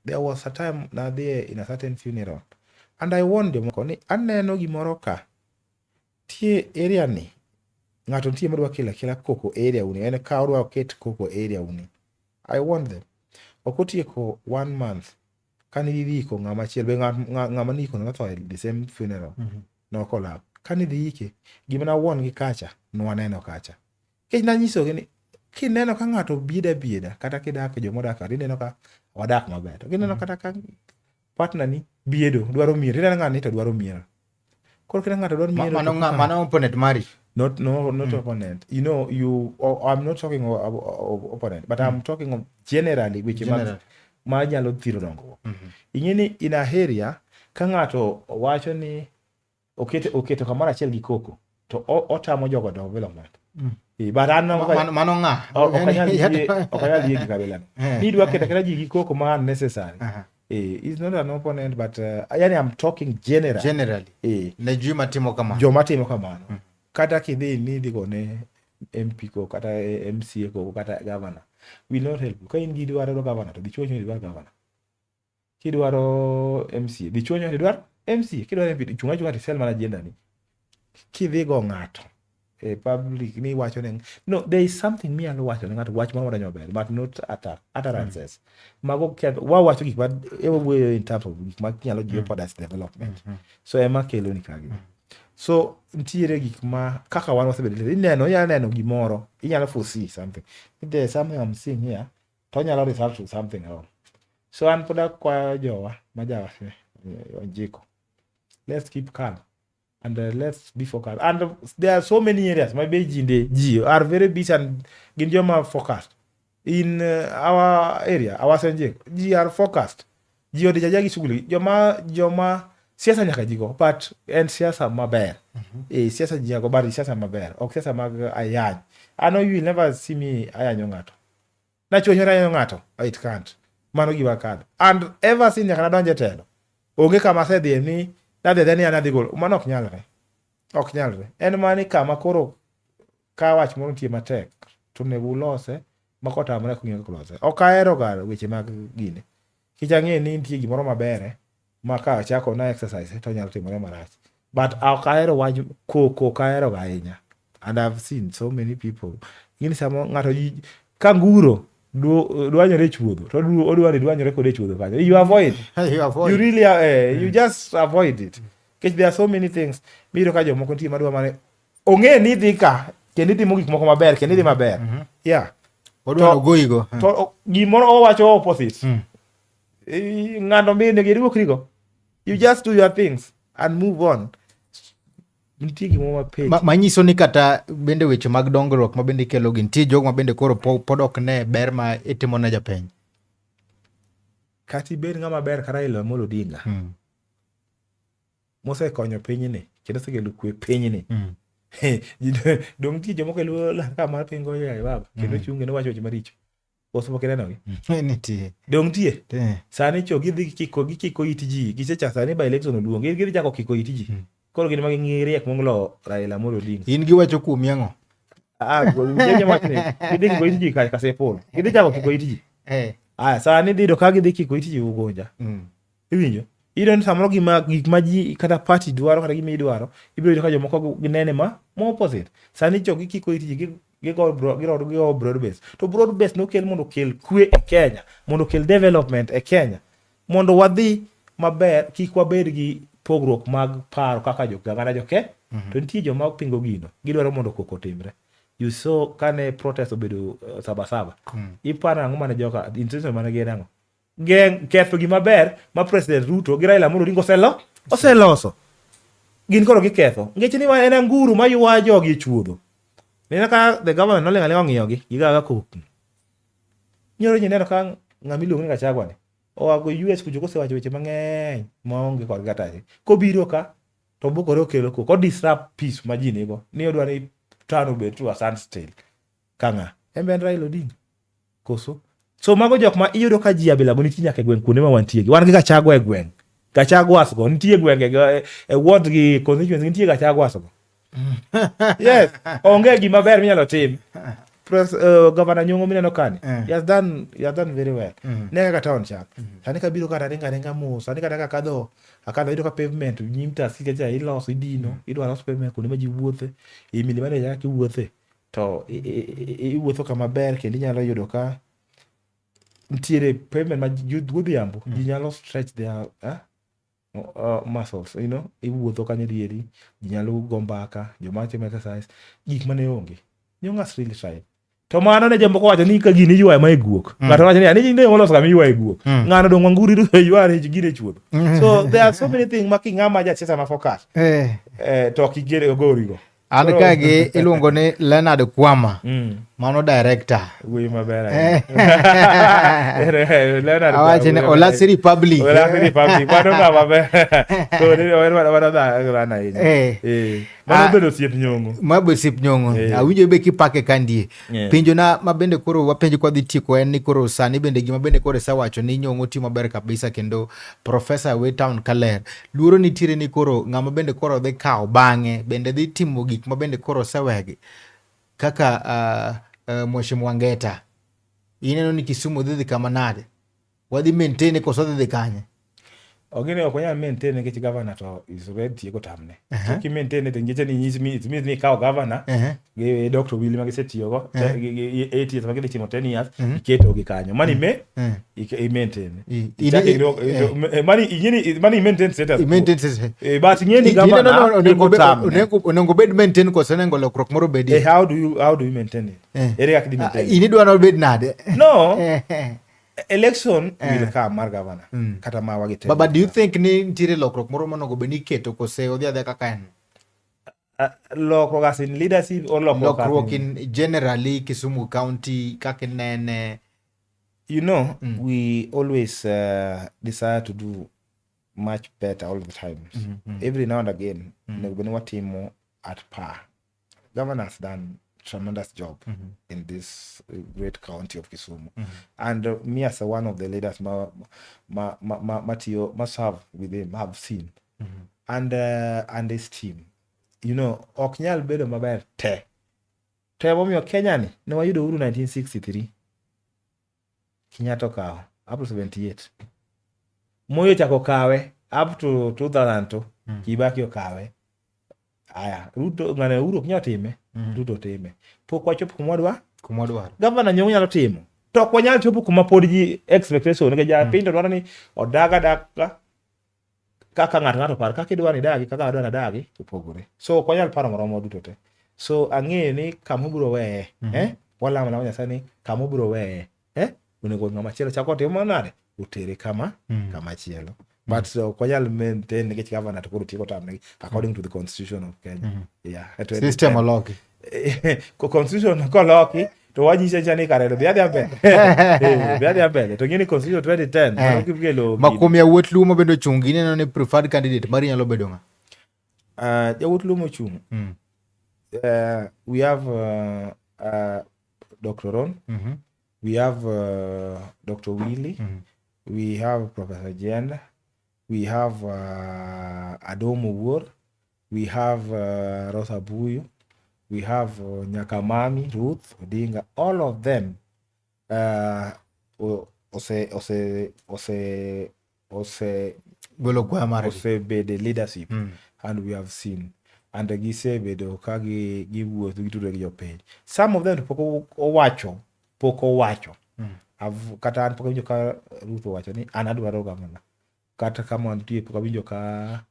there was a time nadhi in a certain funeral, and I warned jomoko ni aneno gimoro ka. Tie area ni, ng'ato nitie madwa kelo akela koko area uni, en ka odwa ket koko area uni. I warned them. Ok otieko one month, kane idhi iko ng'ama chielo, be ng'ama ni iko notho e the same funeral, nokolap. Kane idhi ike, gima nawuon gi kacha, nwaneno kacha. Nikech nanyisogi ni, kineno ka ng'ato bieda bieda, kata kidak jomodak kod, ineno ka wadak maber. To kineno kata ka partner ni biedo, dwaro miero, ineno ng'ani to dwaro miero. Koro kineno ng'ato dwaro miero. Mano mano opponent mari. Not, no, not opponent. You know, you. Oh, I'm not talking of opponent, but I'm talking of generally, weche mag General. ma nyalo thiro dongruok. Ing'e ni in a area, ka ng'ato wacho ni oketo kamoro achiel gi koko, to otamo jogo development. But an Mano ng'a? Ok anyal yie gi kabila no. Ni idwa keto aketa ji gi koko ma unnecessary. He's not an opponent, but yani I'm talking general. Generally. Ne ji matimo kamano. Joma timo kamano. Kata kidhi ni idhi gone MP ko, kata MCA ko, kata governor, will not help you. Ka in gi dwaro governor, to dhi chuonyo ni idwaro governor. Kidwaro MCA, dhi chuonyo ni idwaro MCA. Kidwaro MP, chung' achung'a tisel mana agenda ni. Kidhi go ng'ato e public ni wacho ne no, there is something minyalo wacho ne ng'ato, wach moro madonjo maber, but not attack, utterances. Mago ketho, wawacho gik ma ewuoyo in terms of gik ma nyalo jeopardize development. So ema kelo ni kagi. So nitiere gik ma kaka wan wasebedo ineno, inyalo neno gimoro, inyalo foresee something. If there is something I'm seeing here, to onyalo result to something wrong. So an pod akwayo jowa ma jawa Onjiko, let's keep calm and let's be focused. And there are so many areas ma be jinde ji are very busy and gin joma focused. In our area, our Senjeko, ji are focused. Ji odich aja gi shughuli. Joma siasa nyaka ji go, but en siasa maber. Siasa ji nyaka go, but siasa maber. Ok siasa mag ayany. I know you will never see me ayanyo ng'ato. Nachwonyora ayanyo ng'ato, it can't. Mano gima kadho. And ever since nyaka nadonj e telo, onge kama asedhiye ni nadhi adhiya ni an adhi golo. Mano ok nyalre. Ok nyalre. En mana ni kama koro ka wach moro nitie matek, to onego ulose, ma kotamore ok ung'eyo kaka ulose. Ok ahero ga weche mag gini. Nikech ang'eyo ni nitie gimoro mabere ma ka achako na exercise to nyalo timore marach. But ok ahero wach koko, ok ahero ga ahinya. And I've seen so many people. Ing'eni samo ng'ato ka nguro dwanyore e chuodho, to odwa ni dwanyore kode e chuodho kanyo. You avoid. You avoid. You really, you just avoid it. Nikech there are so many things. Miyudo ka jomoko nitie madwa mane ong'e ni idhi ka kendo itimo gik moko maber kendo idhi maber. Yeah. Odwa nogoyigo. To gimoro owacho opposite. Ng'ato be onego iduokrigo. You just do your things and move on. Nitie gimoro mapek. Manyiso ni kata bende weche mag dongruok ma bende ikelo gi nitie jogo ma bende koro pod ok ne ber ma itimo ne jopiny. Kata ibed ng'ama ber ka Raila Amolo Odinga. Mosekonyo pinyni kendo osekelo kwe pinyni. Dong nitie jomoko e luo ka mar piny goyo yaye baba kendo chung' kendo wacho weche maricho. Koso pok inenogi? Nitie. Dong nitie? Sani cho gidhi gikiko it ji. Gisecha sani by election oluong. Gidhi chako kiko it ji. Koro gin ma ging'i riek moloyo Raila Amolo Odinga. In giwacho kuomi ang'o? Ah, winjo wachni. Gidhi kiko it ji ka Kasipul. Gidhi chako kiko it ji. Aya, sani dhi yudo ka gidhi kiko it ji Ugunja. Iwinjo? Iyudo ni samoro gik ma ji kata party dwaro kata gima idwaro, ibiro yudo ka jomoko ginene ma opposite. Sani jo gikiko it ji, gigo broad base. To broad base nokel mondo okel kwe e Kenya, mondo okel development e Kenya. Mondo wadhi maber, kik wabed gi pogruok mag paro kaka jo oganda jo Ke. To nitie joma pingo gino, gidwaro mondo koko otimre. You saw kane protest obedo Saba Saba. Iparo ang'o mane joka, intention mane gin ang'o? Geng ketho gima ber ma President Ruto gi Raila Amolo Odinga oselo oseloso. Gin koro giketho. Nikech ni en anguru ma ywa jogi e chuodho. Neno ka the government noling' aling'a ong'iyogi, gigaga koko. Nyoro nyi neno ka ng'ama iluongo ni Gachagua ni oa go US kucho kosewacho weche mang'eny maonge kod kata kobiro ka to obukore okelo koko o disrupt peace ma ji nigo ni odwa ni town obed to a standstill ka ng'a en be en Raila Odinga koso so mago jok ma iyudo ka ji abila go nitie nyaka e gweng' kuonde ma wantie gi wan gi Gachagua e gweng' Gachaguas go nitie gwenge go e, e ward gi constituency nitie Gachaguas go yes onge gima ber minyalo tim Pres, Governor Nyong'o mineno kani Eh. he has done very well ne kaka town chal sani kabiro kata ringa ringa mos sani kata kakadho akadho iyudo ka pavement nyim tasi kacha iloso idino idwa los pavement kuonde ma ji wuothe i milimani kaka kiwuothe to iwuotho kama ber kendo inyalo yudo ka nitiere pavement ma godhiambo ji nyalo stretch their muscles iwuotho kanyo dieri ji nyalo go mbaka joma timo exercise gik mane onge Nyong'o has really tried to mano ne jomoko wacho ni ka gini iywayo ma e guok ng'ato wacho ni ni ne oloso kama iywayo e guok ng'ano dong wanguri yware gine chuodho so there are so many things ma king'ama jasiasa ma focus to ok igere ogorigo An ka gi iluongo ni Leonard Kwama. Mano director. Wuoyi maber ahinya. Leonard Awacho ni Olasi Republic. Olasi Republic. Mano ng'ama ber. So ni mano dhano ahinya. Mano bedo osiep Nyong'o. Mano osiep Nyong'o. Awinjo be kipake ka ndie. Penjo na ma bende koro wapenjo kwa dhi tieko en ni koro sani bende gima bende koro isewacho ni Nyong'o tiyo maber kabisa kendo Professor we town kaler. Luoro nitiere ni koro ng'ama bende koro dhi kawo bang'e bende dhi timo gik ma bende koro osewegi kaka Mheshimiwa Ngeta. Ineno ni Kisumu dhi dhi kama nade? Wadhi maintain koso dhi dhi kanye? Ogini ok wanyal maintain nikech governor to is already tieko tamne. So ki maintain to nyiso ni nyis it means ni ikawo governor gi Dr. Willy ma gisetiyogo gi 8 years ma gidhi timo 10 years iketo gi kanyo. Mani me i maintain. Mani ing'eni mani i maintain status. I maintain status. But ing'e ni governor tieko tamne. Onego bed maintain koso onego lokruok moro bedie. How do you maintain it? Ere kaka di maintain? In idwa nobed nade? No. Election will come mar governor kata ma wagi But do you think ni nitiere lokruok moro monego bed ni iketo kose odhi adhiya kaka en? Lokruok as in leadership or lokruok Lokruok in generally Kisumu County kaka inene. We always desire to do much better all the times. Every now and again, onego bed ni watimo at par. Governor has done tremendous job in this great county of Kisumu. And me as one of the leaders ma ma ma ma, ma, tiyo, ma serve with him have seen. And his team. Ok nyal bedo maber te. To emomiyo Kenya ni ne wayudo uhuru 1963. Kenyatta okawo up to 78. Moi ochako kawe up to 2002. Kibaki okawe. Aya, Ruto ng'ane Uhuru ok nyal time. Ruto time. Pok wachopo kuma wadwa. Kuma wadwaro. Gavana Nyong'o nyalo timo. To ok wanyal chopo kuma pod ji expectation nikech japiny to dwaro ni odag adaga kaka ng'ato ng'ato paro kaka idwa ni idagi kaka adwa ni adagi opogore. So ok wanyal paro maromo duto te. So ang'eyo ni kama obiro weye, walamo lamo Nyasaye ni kama obiro weye, onego ng'ama chielo chako otim nade otere kama chielo. But ok wanyal maintain nikech governor to koro tieko tamnegi according to the constitution of Kenya. Yeah. System oloki. Ko constitution koloki to wanyise cha ni kare dhi adhiya mbele. Dhi adhiya mbele. To ng'e ni constitution 2010 mano kikelo Ma kuom yawuot Luo ma bende ochung' gineno ni preferred candidate mari nyalo bedo ng'a? Yawuot Luo mochung'. We have Dr. Ron. We have Dr. Willy. We have Professor Jenda. We have Adomo Wuor. We have Rosa Buyu. We have Nyakamami, Ruth Odinga. All of them ose ose ose ose Golo kwaya margi. Osebedo e leadership and we have seen and gisebedo ka giwuotho gitudore gi jopiny. Some of them to pok owacho pok owacho. Kata an pok awinjo ka Ruth owacho ni an adwaro gavana. Kata kama wantie pok awinjo ka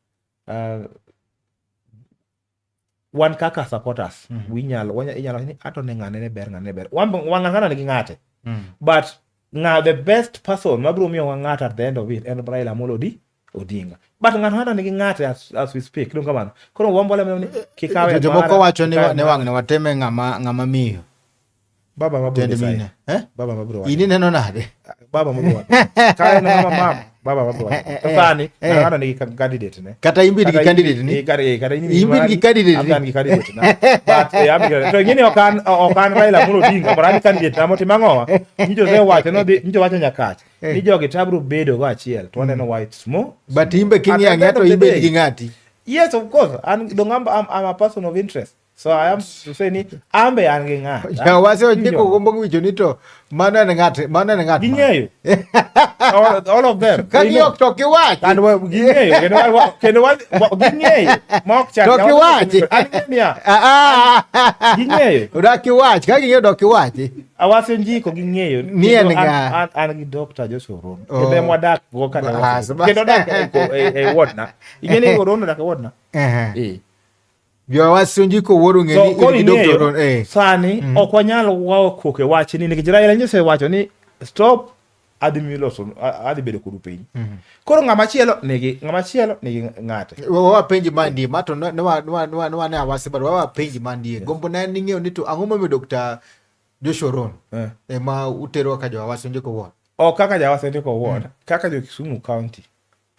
wan kaka supporters winyalo inyalo wacho ni ato ne ng'ane ne ber ng'ane ne ber wan ng'ano nigi ng'ate but Ng'a the best person mabiro miyowa ng'ato at the end of it en Raila Amolo Odinga. But ng'ato ng'ato nigi ng'ate as we speak. Donge kamano? Koro wambole mana ni kikawe To jomoko wacho ni ni wang' ne wateme ng'ama ng'ama miyo. Baba mabiro Tend decide. mine. Eh? Baba mabiro wacho. In ineno nade? Baba mabiro wacho. Ka en ng'ama mama, baba mabiro wacho. To sani ng'ato ng'ato nigi candidate ne. Kata in be in gi candidate ni? Kata in In be in gi candidate ni? An gi candidate na. But an gi to ing'e ni ok an Raila Amolo Odinga, but an gi candidate na motimo ang'owa. Nyicho osewacho nodhi, nyicho wacho Nyakach. Ni jogi to abiro bedo go achiel to waneno why it's more. But in be king'iyo At the ang'iya end to of the in be in day- gi ng'ati. Yes, of course. And dong I'm a person of interest. So I am to say ni an be an gi ng'ata. Jawase ochiko gombo winjo ni to mano en ng'at mano en ng'at. Ging'eyo. All of them. Ka gi ok to kiwach. And ging'eyo kendo ging'eyo ma ok chak. To kiwach. An niya. Ging'eyo. Odak kiwach ka ging'eyo dok kiwachi. Awase njiko ging'eyo. Ni en ng'a. An gi Dr. Joshua Rono. Kendo en wadak go kata. Kendo odak e ward na. Ing'e ni Rono odak e ward na. Eh. Jowasonji kowuoro ng'e ni koro in gi Dr. ing'eyo, Ron, eh. sani ok wanyal wawo koke wach ni nikech Raila nyocha osewacho ni stop adhi miyo loso adhi bedo kodu piny. Koro ng'ama chielo nigi ng'ama chielo nigi ng'ate. Wapenji mandie ma to ne ne awasi but wapenji mandie gombo na en ni ng'eyo ni to ang'o momiyo Dr. Joshua Ron ema utero kaka jo Awasi Onjiko Ward. Ok kaka jo Awasi Onjiko Ward, kaka jo Kisumu County.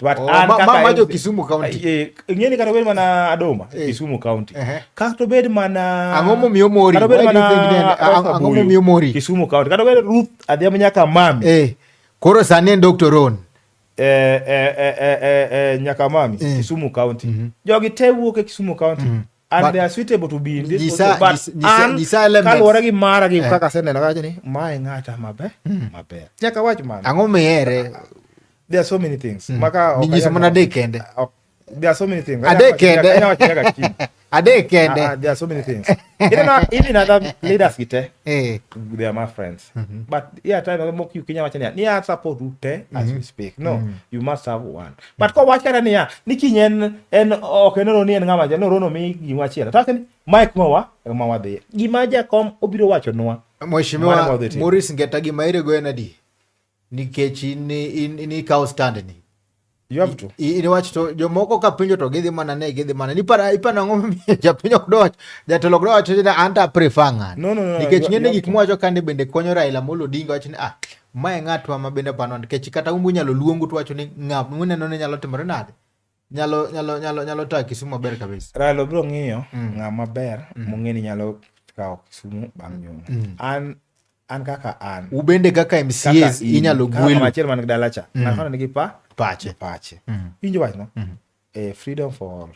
But Oh, an kaka ma jo MC Kisumu County. Ing'e ni kata obed mana Adoma, Kisumu County. Kata obed mana Ang'o momiyo mori? Kata obed Why do you mana think then? Rosa Ang'o Buyu, momiyo mori? Kisumu County. Kata obed Ruth Adhiambo nyaka Mami. Koro sani en Dr. Ron. Nyaka Mami, Kisumu County. Jogi te wuok e Kisumu County. And But they are suitable to be in this nyisa position. But an nyisa elements. kaluwore gi mara gi kaka aseneno kawacho ni mae ng'ata maber maber. Nyaka wach mano. Ang'o mihere? There are so many things. Maka ok Ninyiso anyal mana wacho. adek kende. Ok, there are so many things. Adek kende. Anyalo wacho nyaka kiny. Adek kende. There are so many things. Even other leaders gi te, they are my friends. But yeah, time mok you kinya wacho niya, niya support u te as we speak. No, you must have one. But ko wach kata niya, ni kiny en ok en ni en ng'ama no Rono mi gima chielo. To ni Mike mawa ema wadhi. Gima jakom obiro wacho nwa. Mheshimiwa Mano wadhi timo. Maurice Ngeta gima ire go en adi? Nikech in ikawo stand ni. You have to. In wach to jomoko ka penjo to gidhi mana ne gidhi mana. Ni para iparo ang'o momiyo japiny ok dwa wacho jatelo ok dwa wacho ni an to a prefer ng'ani. No, no, no, Nikech ng'eni you have gik to. mwacho kande bende konyo Raila Amolo Odinga wacho ni mae ng'atwa ma bende pano nikech kata umbu nyalo luongo to wacho ni ng'a muneno ni nyalo timore nade? Nyalo tayo Kisumu maber kabisa. Raila biro ng'iyo ng'ama ber mong'e ni nyalo kawo Kisumu bang' nyuol. An kaka an. Ubende kaka M C As Kaka in, inyalo kaka gwelu. ng'ama chielo man gi dala cha. Ng'ato nigi Pache. Pache. Iwinjo wach no? Freedom for all.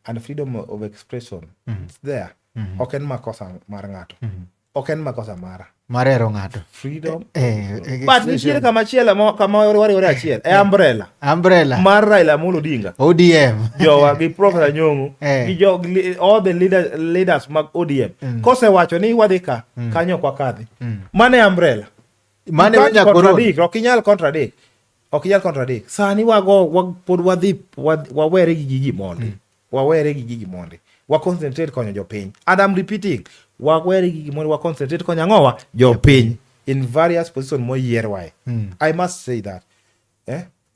And freedom of expression. It's there. Ok en makosa mar ng'ato. Ok en makosa mara. Mar hero ng'ato. Freedom. But nitiere kama chielo kama wariwore achiel. E umbrella. Umbrella. Mar Raila Amolo Odinga. ODM. Jowa gi Professor Nyong'o. Gi jo, gi, all the leaders mag ODM. Kosewacho ni wadhi ka, kanyo ok wakadhi. Mano e umbrella. Mano You can't e nyaka Ron. contradict, ok inyal contradict. Ok inyal contradict. Sani wago, pod wadhi, wawere gi gigi mondi. Wawere gi gigi mondi. Wa concentrate konyo jopiny. And I'm repeating, wawere gi gigi mondi, wa concentrate konyo ang'owa? Jopiny. In various positions moyierwae. I must say that.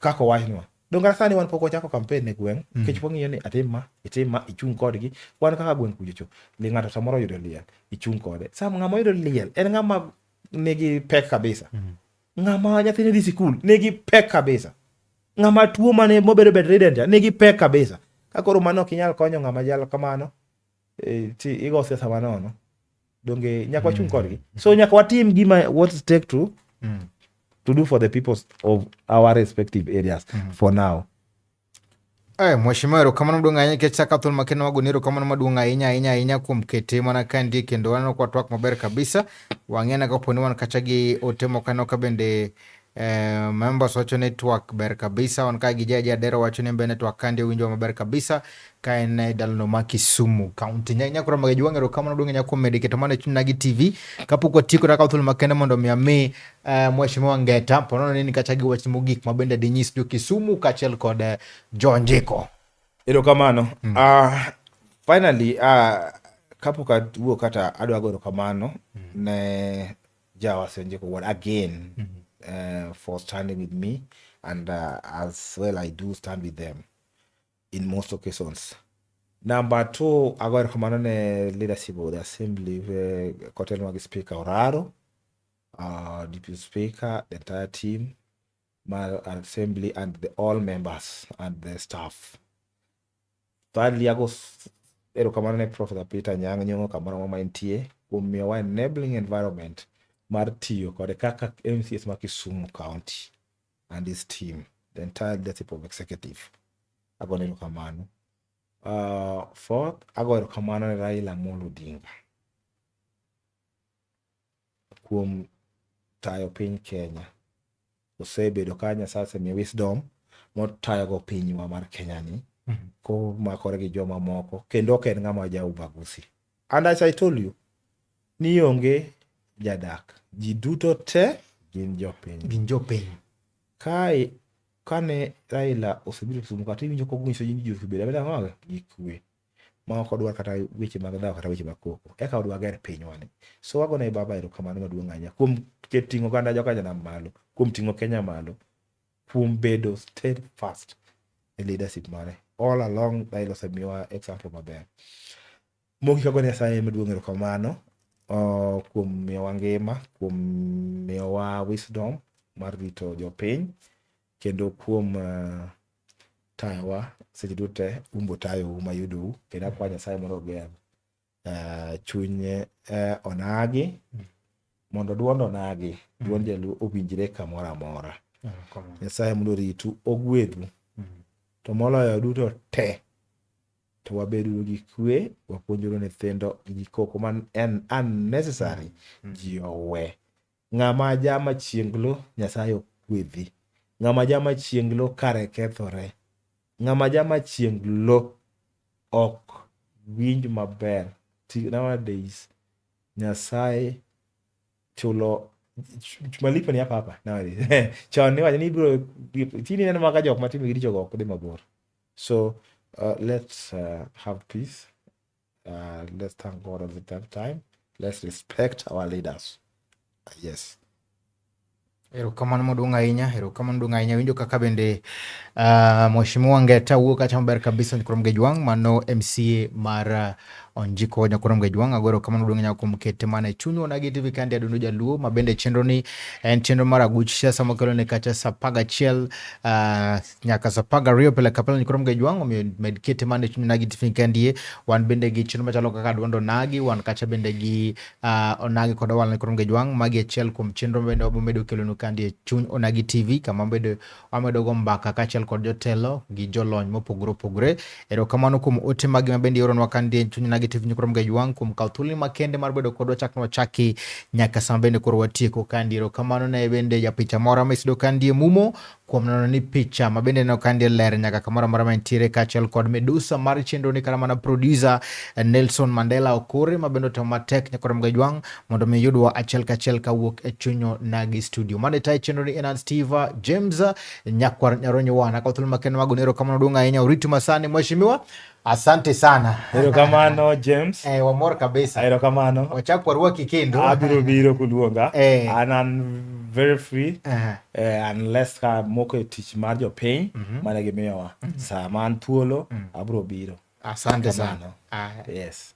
Kaka owachnwa. Donge sani wan pok wachako campaign e gweng', nikech wang'iyo ni atim ma, itim ma, ichung' kodgi. Wan kaka gweng' kuchocho, li ng'ato samoro oyudo liel, ichung' kode. Sam ng'ama oyudo liel, en ng'ama nigi pek kabisa. Ng'ama nyathine dhi sikul, nigi pek kabisa. Ng'ama tuo mane mobedo bedridden cha, nigi pek kabisa. Ka koro mano ok inyal konyo ng'ama jalo kamano, ti igo siasa manono. Donge nyaka wachung' kodgi. So nyaka watim gima what it take to do for the people of our respective areas for now. Mheshimiwa, erokamano maduong' ahinya nikech sa thuolo makende wagoni erokamano maduong' ahinya ahinya ahinya kuom kete mana ka nitie kendo waneno ka watwak maber kabisa. Wang'e kapo ni wan kacha gi ote moko aneno ka bende members wacho ni twak ber kabisa. Wan ka gi Jaji Adero wacho ni bende twak ka nitie winjo maber kabisa ka en e dalano ma Kisumu County. Nyakoro mag Jwang' erokamano maduong' ahinya kuom medo keto mano e chuny Nagi TV. Kapok watieko to akawo thuolo makende mondo mi ami Mheshimiwa Ngeta ponono ni kacha gi wach mogik ma bende dinyis jo Kisumu kaachiel kod jo Njiko. Erokamano. Finally, kapok awuok kata adwa goyo erokamano ne Jawase Njiko Ward again. for standing with me and as well I do stand with them in most occasions. Number two, ago erokamano ne leadership of the assembly kotelnwa gi Speaker Oraro, Deputy Speaker, the entire team mar assembly and the all members and the staff. Thirdly, ago erokamano ne Professor Peter Anyang' Nyong'o kamoro amora ma entie kuom miyowa enabling environment mar tiyo kode kaka MCAs ma Kisumu County and his team, the entire leadership of executive. Agone erokamano. Fourth, ago erokamano ne Raila Amolo Odinga kuom tayo piny Kenya. Osebedo ka Nyasaye osemiye wisdom motayogo pinywa mar Kenya ni komakore gi joma moko kendo ok en ng'ama ja ubaguzi. And as I told you, ni onge jadak. Ji duto te gin jopiny. Gin jopiny. Kae kane Raila osebiro Kisumu ka tiwinjo konyiso ji ni ji osebedo abeda ang'o gi kwe ma ok odwar kata weche mag dhawo kata weche mag koko eka odwa ger pinywa ni. So wagone baba erokamano maduong' ahinya kuom ting'o oganda joka nyanam malo, kuom ting'o Kenya malo, kuom bedo steadfast e leadership mare. All along Raila osemiyowa example maber. Mogik agone Nyasaye maduong' erokamano kuom miyowa ngima, kuom miyowa wisdom mar rito jopiny kendo kuom tayowa seche duto te umbo tayou mayudou kendo akwayo Nyasaye mondo oger chuny onagi mondo duond onagi duond jaluo owinjre kamoro amora. Nyasaye mondo oritu ogwedhu to moloyo duto te to wabeduru gi kwe wapuonjuru nyithindo gi koko man en unnecessary ji owe. Ng'ama jama chienglo Nyasaye okwedhi. Ng'ama jama chienglo kare kethore. Ng'ama jama chienglo ok winj maber. Nowadays Nyasaye chulo malipo ni hapa hapa nowadays. Chon niwacho ni ibiro tinde ineno maka jok matimo gi richo go ok dhi mabor. So let's have peace. Let's thank God at the time. Let's respect our leaders. Yes. Erokamano maduong' ahinya, erokamano maduong' ahinya. Winjo kaka bende Mheshimiwa Ngeta wuok kacha maber kabisa Nyakurom Gejwang', mano MCA mar Onjiko Nyakurom Gejwang'. Ago erokamano maduong' ahinya kuom kete mana e chuny Onagi TV kandi Adundo Jaluo, ma bende chenro ni en chenro mar aguch siasa makelo ne kacha saa 11 nyaka saa 12 pile ka pile Nyakurom Gejwang'. Omiyo med kete mana e chuny Onagi TV kandi. Wan bende gi chenro machalo kaka duond Onagi, wan kacha bende gi Onagi kod Owalo Nyakurom Gejwang'. Magi achiel kuom chenro bende wabomedo kelonu kandi e chuny Onagi TV, kama bende wamedo go mbaka kaachiel kod jotelo gi jolony mopogore opogore. Erokamano kuom ote magi ma bende ioronwa kandi e chuny Onagi TV Nyakurom Gejwang' kuom kawo thuoloni makende mar bedo kodwa chak nwachaki nyaka sama bende koro watieko kandi. Erokamano ne bende japicha moro ma isudo kandi e mumo kuom neno ni picha ma bende neno kandi ler nyaka kamoro amora ma entiere, kaachiel kod medusa mar chenro ni kata mana producer Nelson Mandela Okore ma bende otemo matek Nyakurom Gejwang' mondo mi yudwa achiel kachiel kawuok e chuny Onagi studio. Mane tayo chenro ni en an Steve James Nyakwar Nyaronyo wana kwa thuolo makende mago erokamano duong' ahinya. Oritu masani mheshimiwa, asante sana. Erokamano James. Wamor kabisa. Erokamano. Wachak warwaki kendo. Abiro biro kuluonga. And I'm very free. Unless ka moko e tich mar jopiny mane gimiyowa. Sama an thuolo abiro biro. Asante sana. Yes.